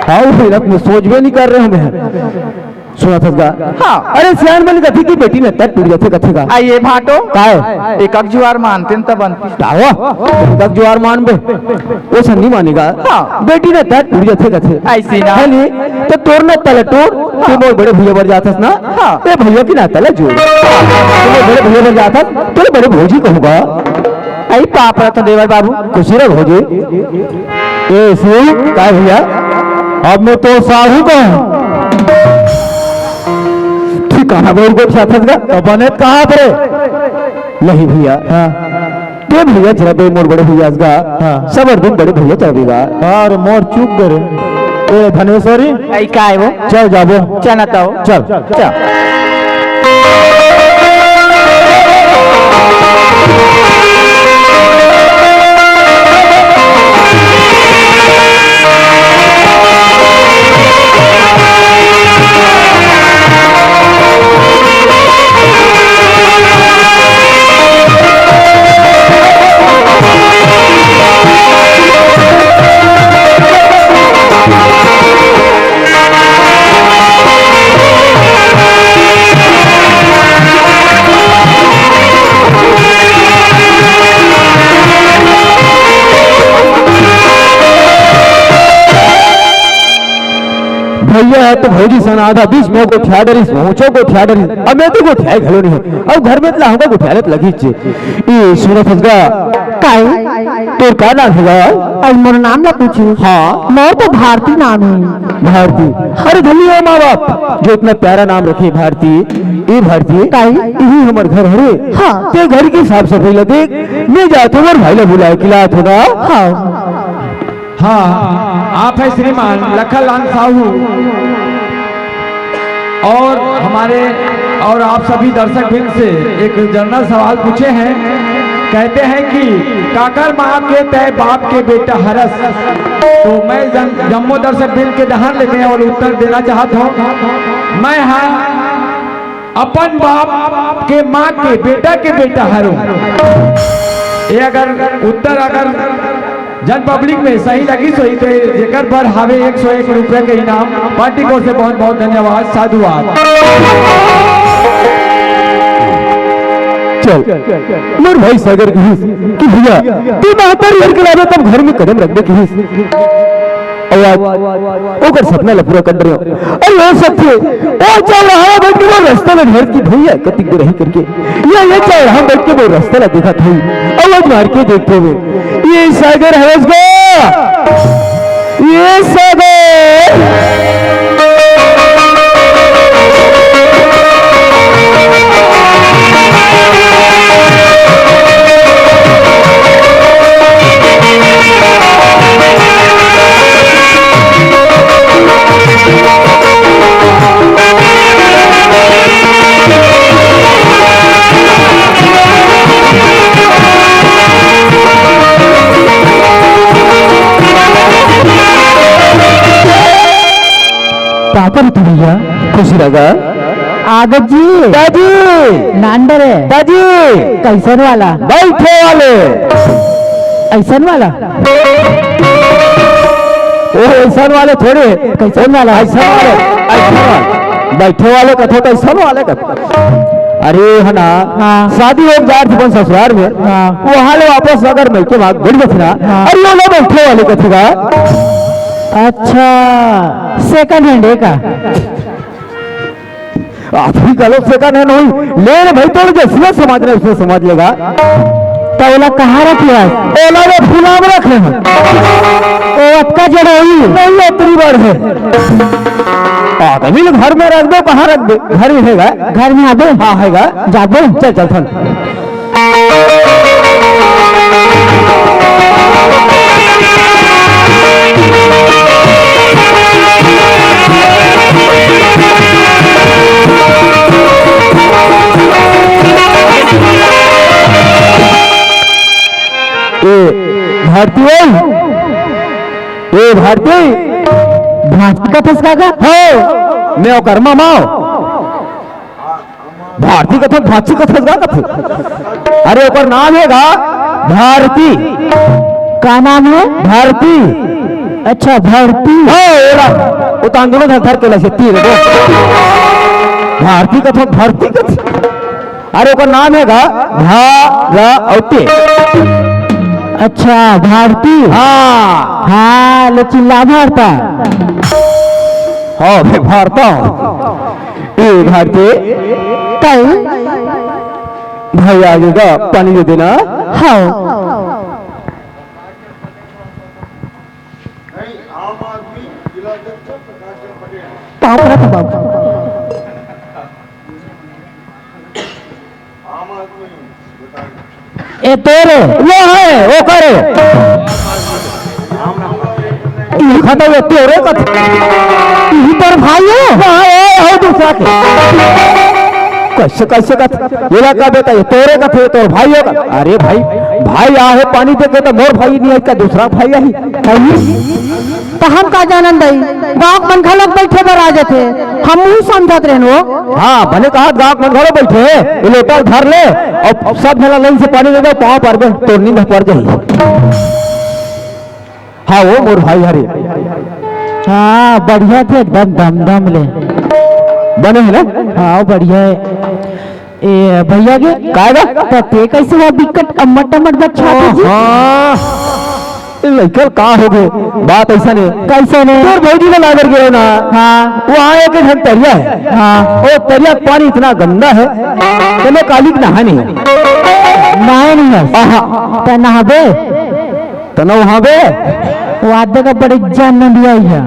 हाँ, भैया, मैं सोचबे नहीं कर रहे हूँ मैं। सुनत हस गा? हाँ। अरे, सियान मन कथे कि बेटी नत्ता टूट जाथे, कथे गा। आ, ये भांटो? काय? एक अक जुआर मानते न त बनती। तावा, एक अक जुआर मान बे। वो सन्नी मानेगा। हाँ। बेटी नत्ता टूट जाथे, कथे। ऐसी ना। है नी? तो तोर नत्ता ला टूट, तू मोर बड़े भैया बर जाथस ना? हाँ। ए भैया की नत्ता ला जोड़। तू मोर बड़े भैया बर जाथस, तोरे बड़े भौजी कहूँगा। आई पाप रतन देवर बाबू। खुशी रह भौजी। ए, सुन, का भैया? अब मैं तो साहू कहूँ। ठिकाना बोल के साथस गा। तो बने कहाँ पर? नहीं भैया। हाँ। ते भैया चला बे मोर बड़े भैया गा। हाँ। सबर दिन बड़े भैया चला बेगा। अरे मोर चूक गे रे। ए, धनेश्वरी। आई काय वो? चल जाबो। चल ना तो। चल। चल। भैया ह तो भौजी सन आधा बीच में गोठिया डरिस, पहुंचो गोठिया डरिस। अब मैं तो गोठियाए घलो नहीं हूं। अब घर में तला हमका गोठियाले त लगी चे। ए, सुनो फसगा। काय? तोर का नाम हे गा? अरे मोर नाम ला पूछू। हाँ। मोर तो भारती नाम हे। भारती। अरे धन्य हो माँ बाप, जो इतना प्यारा नाम रखे भारती। ए भारती। काय? यही हमर घर हरे। हाँ। ते घर की साफ सफाई ला देख, मैं जात हूँ, मोर भाई ला बुलाए के लात हूँ ना। हाँ। हाँ, आप है श्रीमान लखनलाल साहू और हमारे और आप सभी दर्शक वृंद से एक जनरल सवाल पूछे हैं। कहते हैं कि काकर माँ के तय बाप के बेटा हरस, तो मैं जन, जम्मो दर्शक वृंद के डहान ले मैं और उत्तर देना चाहत हूँ। मैं हाँ अपन बाप के माँ के बेटा के बेटा हरो। ये अगर उत्तर अगर जन पब्लिक में सही लगी सोई तो जेकर बर हावे एक सौ एक रुपया के इनाम। पार्टी की ओर से बहुत बहुत धन्यवाद, साधुवाद। चल, मोर भाई सागर कहिस कि भैया, तू महतारी हर के लावे तब घर में कदम रखबे कहिस। अउ आज ओकर सपना ला पूरा कर रहे हो। अरे ओ सत्य, ओ चौराहा बैठ के वो रास्ता में ढेर की भैया कतिक रही करके। ये, ये चौराहा बैठ के वो रास्ता ला देखा था। अउ आज मार के देखते हुए। ये सागर हवस गो। ये सागर। पापा रे तू भैया। खुशी रह गा। आगत जी। दादी। नांडरे। दादी। कैसन वाला? बैठे वाले। ऐसन वाला? ओ, ऐसन वाले थोड़े। कैसन वाला? ऐसन वाले, ऐसन वाले। बैठे वाले कथो तो ऐसन वाले कथो। अरे है ना, हाँ। शादी हो जाए अपन ससुराल में, हाँ। वहाँ ले वापस अगर मैं के भाग बढ़ जाते ना, हाँ। अरे वो ना बैठे वाले कथेगा। अच्छा, सेकंड हैंड है का? अभी गलत से का नहीं, नहीं। ले रे भाई, तोर जैसे समझ रहे, उसने समझ लेगा। तो ओला कहाँ रखे हस? ओला वो फुला में रखे हैं। ओ, अतका जड़ होई? नहीं, उतनी बड़ है। आदमी लोग घर में रख दो, कहाँ रख दे? घर में हैगा? घर में आबे? हाँ, हैगा। जाबे? चल, चल, चल। ए, भारती ओए। ए, भारती। भांची कथस का गा? हो, मैं ओकर मामा। भारती कथे, भांची कथे, का कथे? अरे, ओकर नाम हे गा भारती। का नाम हे? भारती। अच्छा, भारती। हाँ, ओला, ओ तांदूल धर, धर के ला से तीर दो। भारती कथे, भारती कथे। अरे, ओकर नाम हे गा भा, रा, अउ ते। अच्छा, भारती। हाँ। हाँ, ले चिल्ला भारता। हाँ, मैं भारता हूँ। ए भारती। कई? भाई आगे का पानी दे देना। हाँ। पाँव पड़त हे बाबू। ए तोरे, वो है, वो करे। ई खाता ये तोरे कथे। ई तोर भाई हे? हाँ, ए, हो दूसरा के। कैसे, कैसे कथे? ये ला का बेटा, ये तोरे कथे, तोर भाई हे का? अरे भाई, भाई आहे पानी दे के तो मोर भाई नहीं है, का दूसरा भाई आहे? त हम का जानन दई, गाँव के मन घलोक बइठे बर आ जथे, हम उही समझत रहेन वो। हाँ, बने कहा गाँव के मन घलो बइठे हे, ये लोटा धर ले अउ सब झन ला लाइन से पानी दे दे, पाँव परबे, तोर नींद पर जाही। हाँ, वो मोर भाई हरे। हाँ, बढ़िया थे एकदम दम दम ले। बने हे ना? हाँ, बढ़िया हे। ए, भैया के? काय गा? त ते कैसे हो बिकट अम्मट अम्मट बच्चा ओ, जी? हाँ। लइका का हो गे? बात अइसन हे। कइसन हे? तोर भौजी ला लाय बर गेंव ना। हाँ। वहाँ एक ठन तरिया हे। हाँ। वो तरिया के पानी इतना गंदा हे, तेमे काली के नहाय नइ हे। नहाय नइ हे? आहा। त नहाबे? त नहाबे? वो आदे का बड़े जान नदिया हे।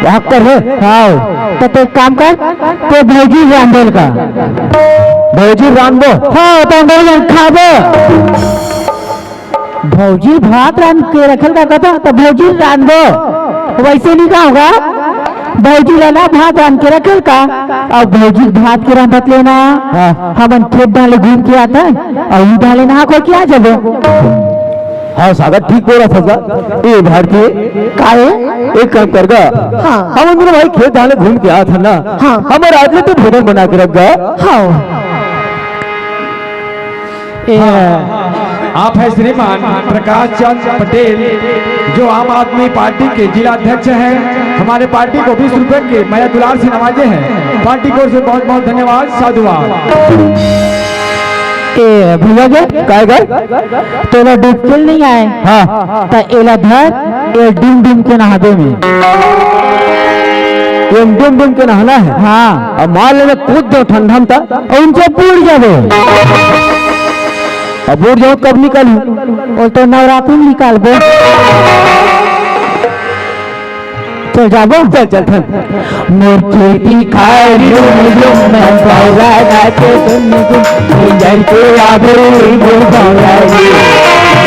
वहाँ कर हे? हाँ। त तैं एक काम कर, तैं भौजी रांधे ल का। भौजी रांधबो? हाँ, त हम दोनों झन खाबो। भौजी भात रांध के रखे ल का कथस, त भौजी रांधबो, वइसे नइ कहूँ गा। भौजी ला ना भात रांध के रखे ल का, अउ भौजी भात के रांधत ले ना, हाँ। हमन खेत डाहर ले घूम के आथन, अउ ई डाहर ले नहा खोर के आ जाबो। हाँ सागर, ठीक बोलथस गा। ए भारती, का हे? एक काम कर गा, हाँ। हमन दोनों भाई खेत डाहर ले घूम के आथन ना, हाँ। हमर आज ले तैं भोजन बना के रख गा। हाँ। ए, हाँ, आप हैं श्रीमान प्रकाश चंद पटेल, जो आम आदमी पार्टी के जिला अध्यक्ष हैं। हमारे पार्टी को बीस रुपए के मया दुलार से नवाजे हैं। पार्टी की ओर से बहुत बहुत धन्यवाद, साधुवाद। ए, भैया गे, काय गे? तोला डुबकेल नइ आय? हाँ। त एला धर, ए डूम डूम के नहाबे में। ये डूम डूम के नहाना हे? हाँ। अब मान ले मैं कूद देंव ठंडा में त? अउ उनसे बूड़ जाबे। अब बूड़ जाहूँ त कब निकलहूँ? वो तो नवरात्रि में निकलबे। चल जाबो। चल, चल, चल। मोर खेती खार लुम लुम, मैं बौरा नाचे गुन गुन, गुंजर के आबे मोर बौरा रे,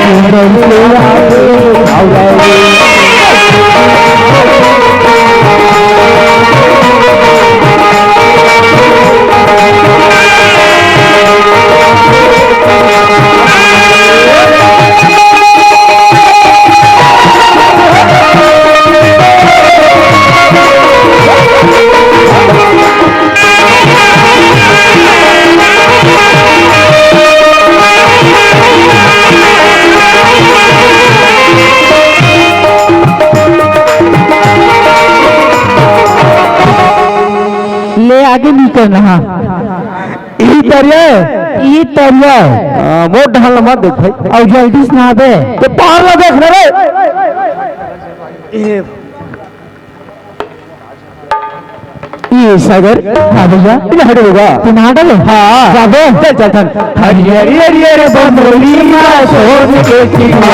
गुंजर के आबे बौरा रे। ले आगे निकल रहा। ई तरिया हे? ई तरिया हे। हाँ, मोर ढाल मत देख भाई। अउ जल्दी से नहाबे। ते पार ला देख ना रे। ए, ई सागर। हाँ भैया। इन हट होगा। तू नहा डाले? हाँ। जाबे? चल, चल, चल। हरियर, हरियर, हरियर बंदोली ना सोच के चिड़िया।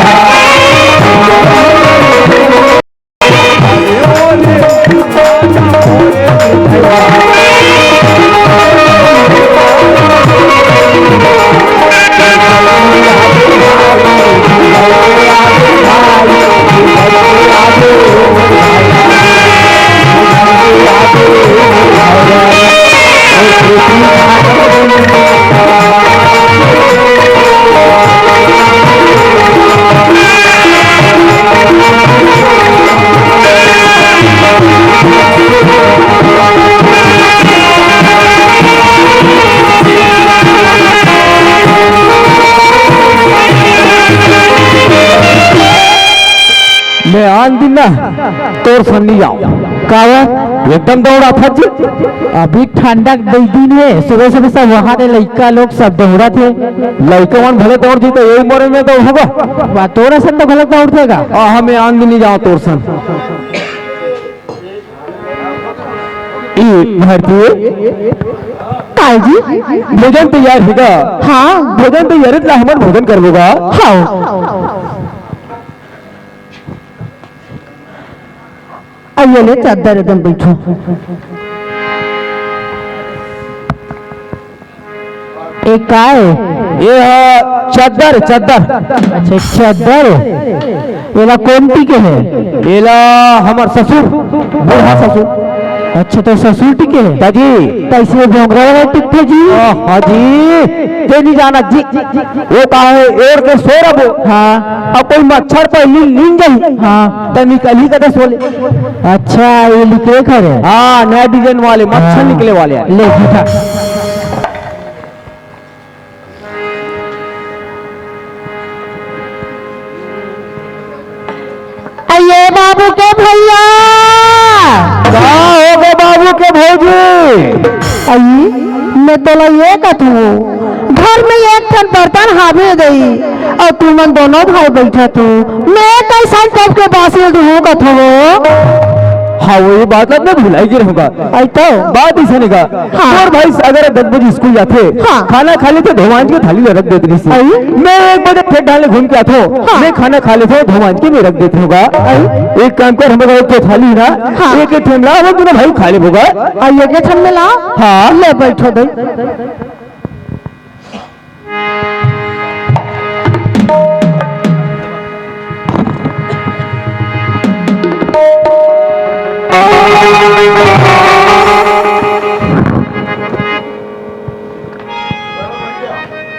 मैं आन दिन ना तोर सन नइ जांव। काबर? एकदम दौड़ाथस जी। अभी ठंडा के दई दिन हे, सुबह सुबह सब वहाँ के लइका लोग सब दौड़थे। लइका मन भले दौड़ जी, त ए उमर में दौड़ होगा। वा, तोर सन तो भले दौड़थे गा। आ, हाँ, मैं आन दिन नइ जांव तोर सन। ए, भारती। काय जी? भोजन तैयार हे गा? हाँ। भोजन तैयार हे, त हमन भोजन करबो गा। हाँ। अउ ये ले चद्दर, एकदम बइठो। ए काय? ये ह चद्दर, चद्दर। अच्छा, चद्दर। एला कोन टिके हे? एला हमर ससुर, बूढ़ा ससुर। अच्छा, तोर ससुर टिके हे? दादी। कइसे डोंगरा वाला टिकथे जी? ओ, हाँ जी, ते नइ जानस जी। वो का हे, ओढ़ के सो रहिबो। हाँ। अउ कोई मच्छर पहिले नींद जाही। हाँ। त निकलही कते सो ले। अच्छा, ये निकले खड़े। हाँ, नया डिजाइन वाले, मच्छर हाँ। निकले वाले हे। ले, ठीक हे। अये बाबू के भैया। का हो गे बाबू के भौजी? अई, मैं तोला ये कथूं, घर में एक ठन बर्तन हावे दई, अउ तुमन दोनों भाई बइठत हो, मैं कइसन टब के बासी ल धोहूं कथो वो? हाँ, वो ये बात ला मैं भुलाई गे रहूंगा। अई तो? बात अइसने गा। हाँ। तोर भाई सागर दस बजे स्कूल जाथे, हाँ। खाना खा लेथे, धोमांज के थाली ला रख देत रहिस। अई? मैं एक बजे फेर डाले घूम के आथो, हाँ। मैं खाना खा लेथो, धोमांज के मैं रख देत रहूंगा। अई? एक काम कर, हमर घर के थाली ना, हाँ। एक एक ठन ला, हम दोनों भाई खा लेबो गा। अई एक ठन में ला? हाँ। ले बइठो दई।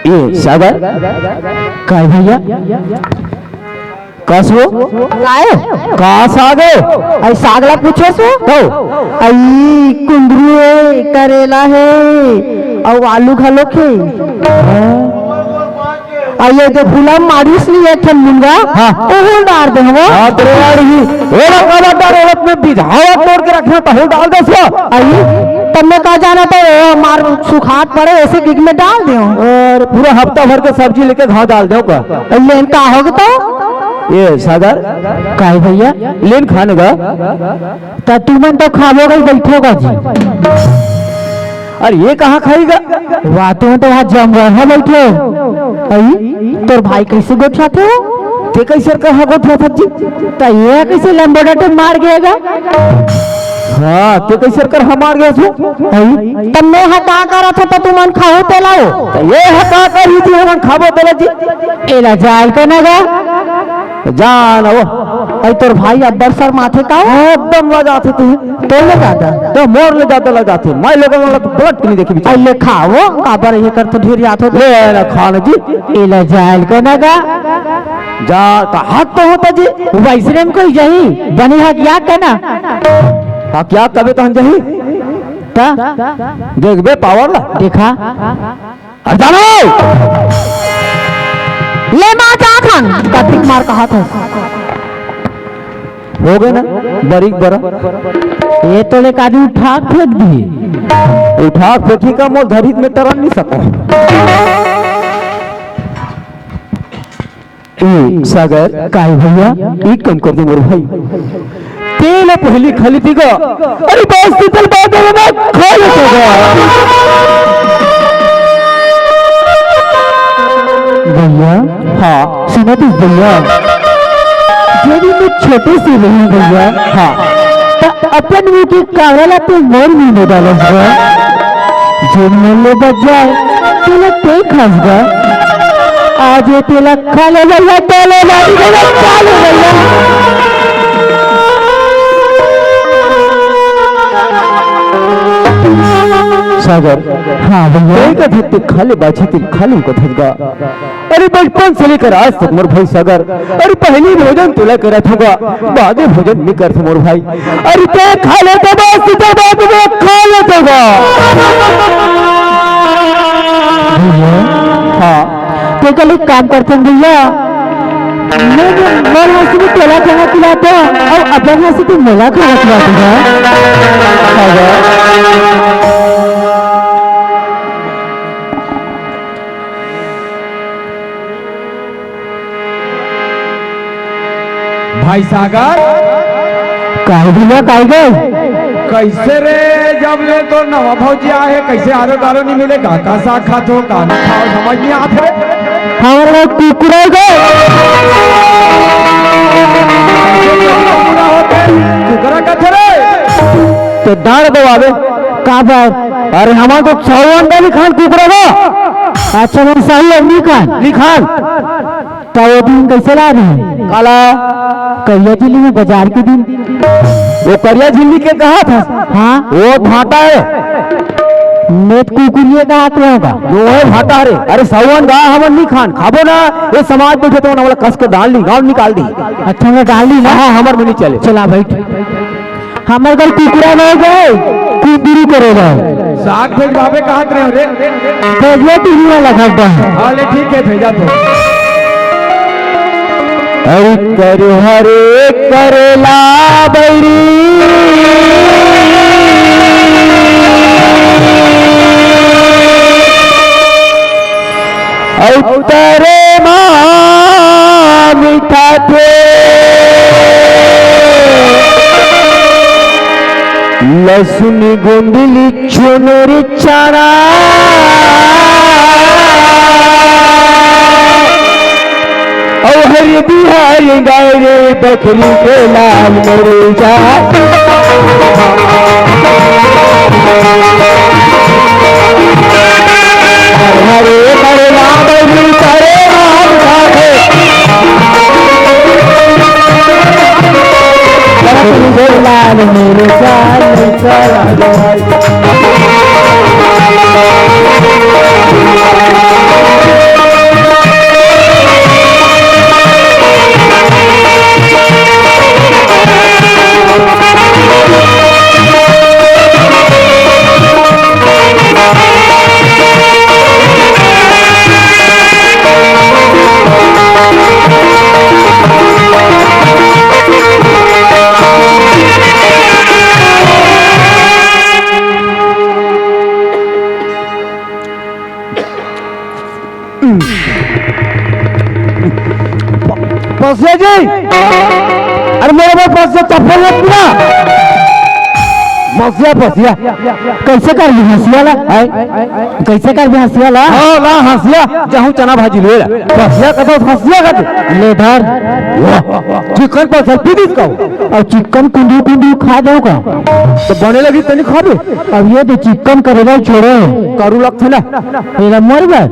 ए सागर, काय भैया? कस वो? काय? का साग हे? अई साग ला पूछे सो? तो? अई कुंदरू हे, करेला हे, अउ आलू घलोक हे। अई ये जो फूला मारिस नी एक ठन मुनगा, हाँ। ओहू डार दे हवो। हाँ, तेरे यार ही। ओला का बता रे, ओला में बिजहावा तोड़ के रखना, तो हू डाल दे सो। अई, तब मैं का जाना तो, ओ, मार सुखात पड़े, ऐसे गिग में डाल दे हूँ। अउ पूरा हफ्ता भर के सब्जी लेके घाव डाल दे का। अई लेन का होगे तो? ए सागर, काय भैया? लेन खाने गा। त तुमन तो खाबो गा, बइठो गा जी। अरे ये कहाँ खाई गा? वाह, तुमन तो वहाँ जम रहा है, बइठो। अई, तोर भाई कइसे गोठियाथे वो? ते कइसे कहाँ गोठियाथे जी? त ये कइसे लंबोटा टे मार गए गा? हाँ, ते कइसे कर हमार गए सो? अई, त मैं ह का करत हो त तुमन खाओ तेला वो? त ये ह का करी जी, हमन खाबो तेला जी? एला जाल के ना गा। जान वो। अई तोर भाई अब्बड़ शर्माथे का? एकदम लजाथे तू। तोर ले जादा। तो मोर ले जादा लजाथे। मैं लोगन वाला तो पलट के नहीं देखी बिचारा। अई ले खाओ, काबर ये कर तो ढेर याद हो। ले ना खान जी। एला जाल के ना गा। जा, का हाथ तो होता जी। वैसने में कोई जाही, बने हक याद करना। हाँ, क्या तबे तहन जाही? ता? देखबे पावर ला। देखा। अरे जानो! ले मार जात हन, कतिक मार कहा था। हो गए ना, बरीक बरा। ये तो ले कादी उठा के फेंक दी। उठा के फेंकी का मोर धरित में टरन नहीं सको। ए, सागर। काय भैया? एक काम कर दे मोर भाई। तेला पहली खाली पीगा। अरे बस, तेल बाद में मैं खा लेता हूँ। भैया। हाँ। सुनो तो भैया। जब भी मैं छोटे से रही भैया। हाँ। त अपन मुंह के काला ला तो मोर मुंह में डालस बा। जे मोर ले बच जाए, तेला ते खास बा। आज ये तेला खा ले भैया, तो ले भाई भैया, खा ले भैया। सागर। हाँ भैया। तेरे का धत्ते खा ले बाछी, तेरे खा ले का धत्ता। अरे बचपन से लेकर आज तक मोर भाई सागर, अरे पहली भोजन तोला करत होगा, बादे भोजन नहीं करत मोर भाई। अरे ते खा लेते बस, ते बाद में खा लेते बा। भैया। हाँ। ते कल एक काम करते हैं भैया, मैं, मैं, मैं यहाँ से भी तोला खाना खिलाता हूँ और अपन यहाँ से भी मोला खाना खिलाता हूँ। सागर। भाई सागर। काहे भैया, काहे गए? कैसे रे, जब ले तो नवा भौजी आए हे, कैसे आरो दारो नहीं मिले? का, का साग खात हो, का नहीं खाओ, समझ नहीं आत रे। हमारा कुकुरा गए। कुकुरा होते, कुकुरा का थे रे? तो दार दबावे। का बात? अरे हमार तो सौ अंडा नहीं खान कुकुरा का। अच्छा, मैं सही अंडी खान। नहीं खान। त वो दिन कैसे ला रहे? काला? करिया झिल्ली में बाजार के दिन। वो करिया झिल्ली के कहा था? हाँ। वो भाटा है। मैं तो कुकुरिया कहा था होगा। वो है भाटा है रे। अरे सौवन गा हमन नहीं खान, खाबो ना। ये समाज बैठे तो ना वाला कस के डाल ली, गाँव निकाल दी। अच्छा, मैं डाल ली ना? हाँ, हमर में नहीं चले। चला भाई। हमर घर कुकुरा रह गए, कुंदरू करे रहे। साग भेजवावे कहत रहे रे। भेजवा टीवी वाला घर पर। हाँ, ले ठीक है, भेजा तो। अरे कर हरे करेला बैरी। अउ तरे मा मिठाथे लसुन गोंदली चुनरी चना। अउ हर बिहारी गाय रे बकरी के लाल मरीचा। हरे हरे राम जी, हरे राम खाथे। बकरी के लाल मरीचा, मरीचा। पसिया जी, अरे मोर बर पसिया, चप्पल मत पीना। पसिया, पसिया। कइसे कर ली हँसिया ला? हैं? कइसे कर ली हँसिया ला? हाँ, ला हँसिया, जाहूँ चना भाजी ले ला। पसिया कथस, हँसिया कथे। ले धर। वाह, चिकन पसल पी दिस का? अउ चिकन कुंदरू कुंदरू खा देव का? त बने लगही तनी खाबे। अब ये दे चिकन करेला छोड़े। करू लगथे ना। एला मर गए।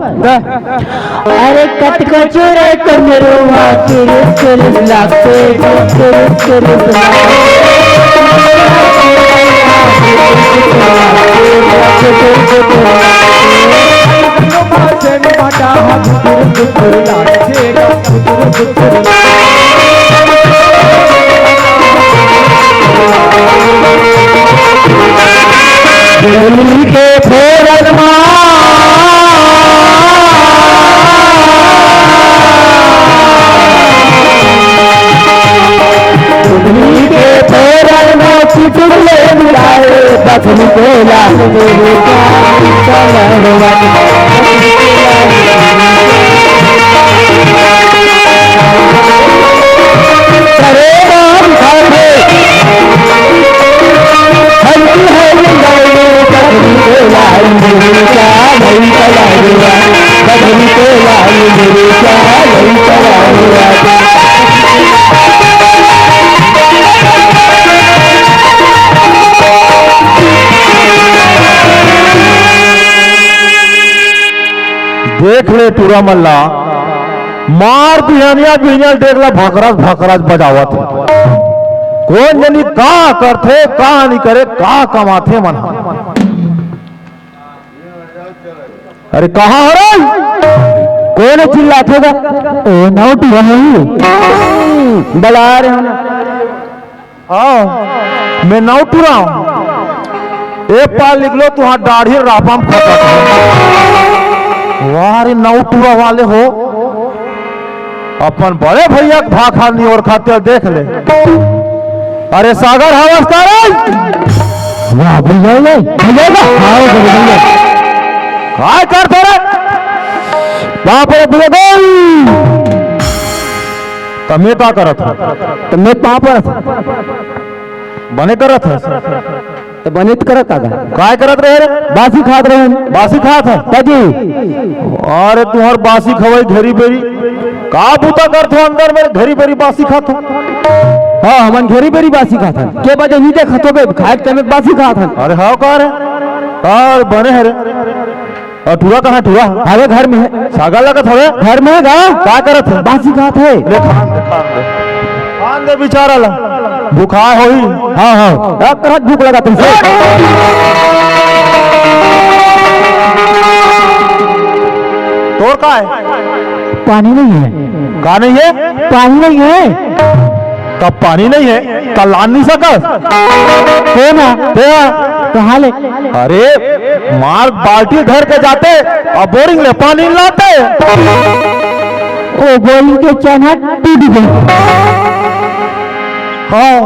अरे कतको चुरे कमरुआ, किरिस किरिस लागथे, किरिस किरिस लागथे। बिजली के फोरन मा, बिजली के फोरन मा चुटुक ले मिलाए, बकरी के लाल मेरे जान, कलरवा। करे राम खाथे। हल्की हल्की गाए कजरी के लाल मुरचा नहीं चला हुआ, कजरी के लाल मुरचा नहीं चला हुआ। देख ले टूरा मन ला, मार बिहनिया बिहनिया डेग ला भकरस भकरस बजावत हे। कोन जनी का करथे, का नइ करे, का कमाथे मन ह। अरे कहाँ हरे? कोन चिल्लाथे गा? ओ नौ टूरा हे। बला रे हन। हाँ, मैं नौ टूरा हूँ। ए पार निकलो, तुहार दाढ़ी रापा म खपत हे। वाह रे, नौ टूरा वाले हो, अपन बड़े भैया के भाखा नइ ओरखा, तेला देख ले। अरे सागर हवस का रे? वाह भैया, भैया, भैया, हाँ, भैया। काय करथे रे? बाप रे, भैया, गई। त मैं का करत हँव? त मैं पाँव परत हँव। बने करत हस? त बने त करत हँव। काय करत रहे रे? बासी खात रहे। बासी खात हस? त जी। अरे तुहर बासी खवई घेरी बेरी। का बूता करथो अंदर में घेरी बेरी बासी खाथो? हाँ, हमन घेरी बेरी बासी खाथन। के बजे नइ देखत होबे, खाए के टाइम में बासी खाथन। अरे हाँ का रे? अरे बने हे रे। अउ टूरा कहाँ हे टूरा? अरे घर में हे। सागर लगत हवे? घर में हे गा। का करत हे? बासी खात हे। ले खान दे, खान दे। खान दे बेचारा ला। भुखाय होही। हाँ, हाँ। अब तरह भूख लगा तुमसे। तोर का हे? पानी नइ हे। का नइ हे? पानी नइ हे। तब पानी नइ हे, त लान नइ सकस? कोन हे? तें हा। कहाँ ले? अरे, मार बाल्टी धर के जाते, अउ बोरिंग ले पानी लाते। ओ बोरिंग के चैन ह टूट गे। हाँ,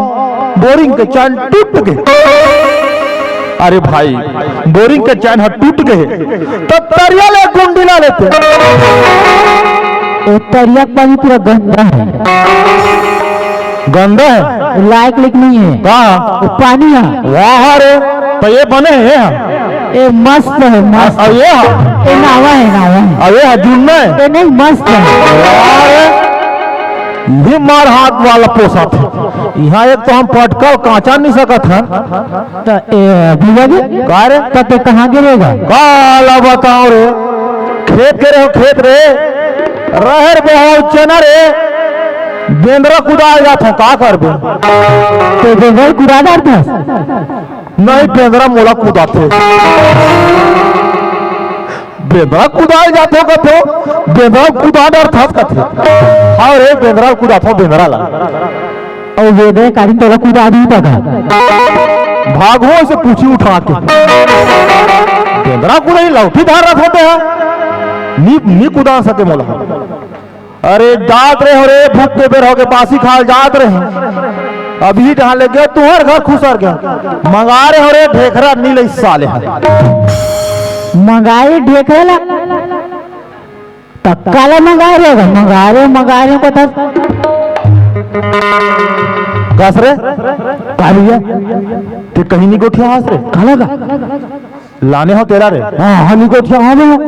बोरिंग के चैन टूट गे। अरे भाई, बोरिंग के चैन ह टूट गए, त तरिया ले गुंडी ला लेते। ए तरिया के पानी पूरा गंदा है। गंदा है? लायक लिक नहीं है। का? वो पानी है। वाह रे, त ये बने है, ये ह। ए मस्त है, मस्त। अब ये ह? ए नावा है, नावा है। अब ये ह जुन्ना है? ए नहीं, मस्त है। वाह रे, ये मार हाथ वाला पोसा थे। यहाँ एक तो हम पटकल कांचा नहीं सकत हन। त ए भैया जी, का रे? त ते कहाँ गिरेगा? काला बताओ रे, खेत गे रहे हो, खेत रे, रहर बोहाव, चना रे, बेंदरा कुदाय जात हो, का करबे? ते बेंदरा कुदा डारथस? नहीं, बेंदरा मोला कुदाथे। बेंदरा कुदाय जात हो कथो, बेंदरा कुदा डारथस कथे। हाँ रे, बेंदरा कुदाथो, बेंदरा ला। अउ ये दे काली तोला कुदा दी तका। भागो से पूछी उठा के। बेंदरा कुदाई लौठी धार रख होते हैं। नी, नी कुदा सके मोला। अरे जात रहे हो रे, भूख के बेर हो के बासी खाल जात रहे। अभी जहाँ ले गए तुहर घर खुसर गए। मंगा रहे हो रे ढेखरा नी लई साले है। मंगाई ढेखरा ला। त काला मंगा रहे हो, मंगा रहे हो, मंगा रहे हो, कथा। कस रे? का भैया? ते कहीं नहीं गोठिया हस रे? काला का? लाने हो तेरा रे? हाँ, हाँ, नहीं गोठिया, हाँ, मैं।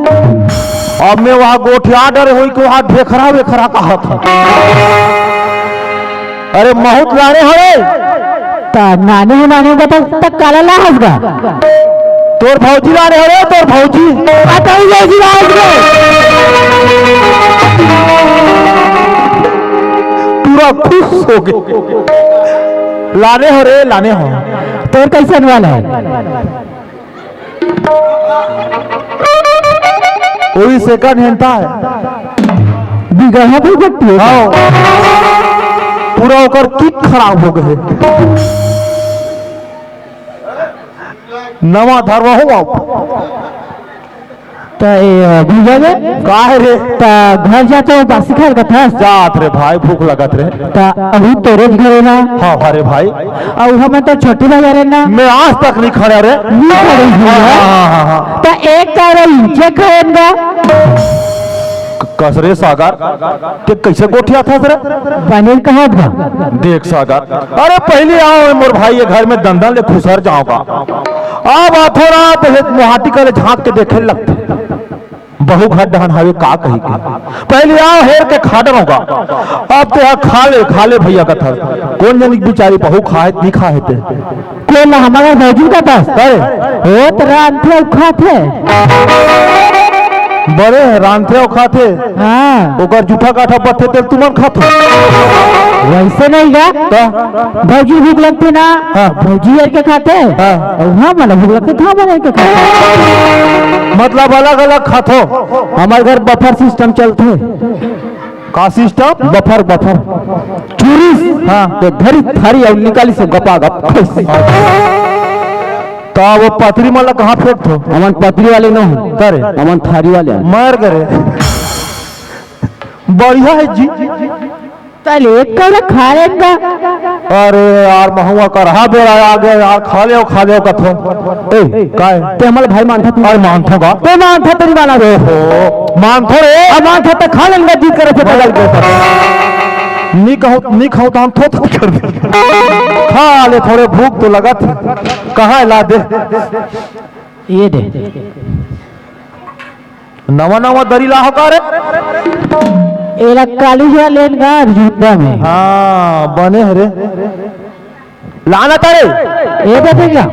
अब मैं वहाँ गोठिया डरे होई कि वहाँ ढेखरा वेखरा कहा था। अरे महूत लाने हो रे। त नाने हो, नाने हो, त, त काला ला हस गा। तोर भौजी लाने हो रे, तोर भौजी। आ, तोर भौजी ला हस गा। पूरा खुश हो गए। लाने हो रे, लाने हो। तोर कैसन वाला है? वही सेकंड हैंड था। बिगहा भी गट्टी है। हाँ। पूरा ओकर किक खराब हो गए। नवा धरवा हो आप। त ए, भैया गे? का है रे? त घर जा तो बासी खाए कथस? जात रे भाई, भूख लगत रे। त अभी तोरे घर ना? हाँ, अरे भाई। अउ हम तो छोटी भैया रे ना? मैं आज तक नहीं खड़ा रे। नहीं खड़े हुए हाँ, हैं। हाँ, हाँ, हाँ। त एक का रे, इनके खाए ना? क-, कस रे सागर, ते कैसे गोठिया था रे? बने कहाँ था? देख सागर, अरे पहले आओ मोर भाई, ये घर में दंदन ले खुसर जाओगा। अब आथो ना तो हे मुहाटी कले झांक के देखे लगते। बहू घर डहन हवे का कही के। पहले आओ हेर के खा डरोगा। अब ते हा खा ले, खा ले भैया कथर। कौन जनी बिचारी बहू खाए, नहीं खाए ते। कोन हमारा भौजी का पास? अरे। होत रांधथे अउ खाथे। बड़े रांधथे अउ खाथे। हाँ। ओकर जूठा काठा पत्थे तेल तुमन खाथो। वैसे नहीं गा। तो? भौजी भूख लगथे ना। हाँ। भौजी हर के खाथे। हाँ। अउ हाँ, मला भूख लगथे, तो हाँ, मला के खाथे। मतलब अलग-अलग खाथो। हमारे घर बफर सिस्टम चलथे। का सिस्टम? Buffer, buffer. चूरिस। हाँ। तो धरी थारी अउ निकाली से गपा गप। तो वो पतरी मन ला कहाँ फेंकथो? हमन पतरी वाले न हो। करे। हमन थारी वाले हैं। मर करे। बढ़िया है जी। चल, एक कौड़ा खा लेन गा। अरे यार, महुआ करहा बेरा आ गया यार, खा ले, खा ले कथो। ए, काय? ते हमर भाई मानथा तू? अरे मानथो का? ते मानथा तेरी माना रे। ओहो, मानथो रे। अब मानथा त खा लेन गा, जीत करे थे बदल के। नी कहूँ, नी खाऊँ तो हम थो थो कर दे। खा ले, थोड़े भूख तो लगत हे। कहाँ है, ला दे। ये दे। नवा नवा दरी लाहो का रे? एला काली जो लेन गा झुंडा में। हाँ, बने हरे। लाना तारे। ए दे देगा।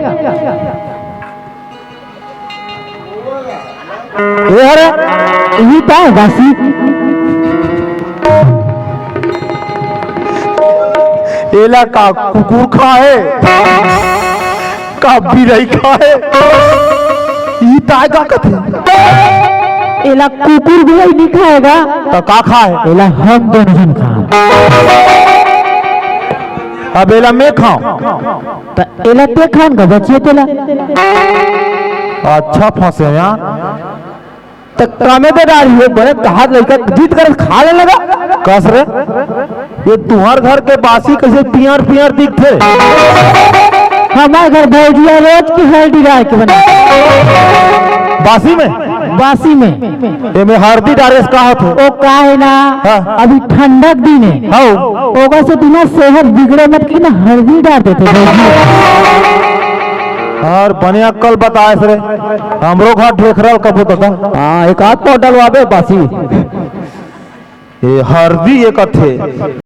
ए हरे। ये का है बासी? एला का कुकुर खाए? का बिलाई खाए? ई ताय का कथे? एला कुकुर बिलाई नहीं खाएगा। तो का खाए? एला हम दोनों जन खा। अब एला मैं खाऊं। तो एला ते खान का बचिए तेला। अच्छा फंसे यार। त कामे दे डारी हो, बड़े कहात लइका जीत कर खा ले लगा। कस रे, ये तुहार घर के बासी कैसे पियर पियर दिखथे? हमार घर भौजिया रोज के हल्दी डाल के बना। बासी में? बासी में। एमे हल्दी डारे से का होथे? ओ का हे ना, हाँ। अभी ठंडा के दिन हे। हाँ। ओकर से बिना सेहत बिगड़े मत की ना हल्दी डाल देथे भौजिया। अउ बने अक्कल बताएस रे, हमरो घर ढेखरल कभू तो का। हाँ, एक आध पाव डलवाबे बासी। ए हल्दी ए कथे।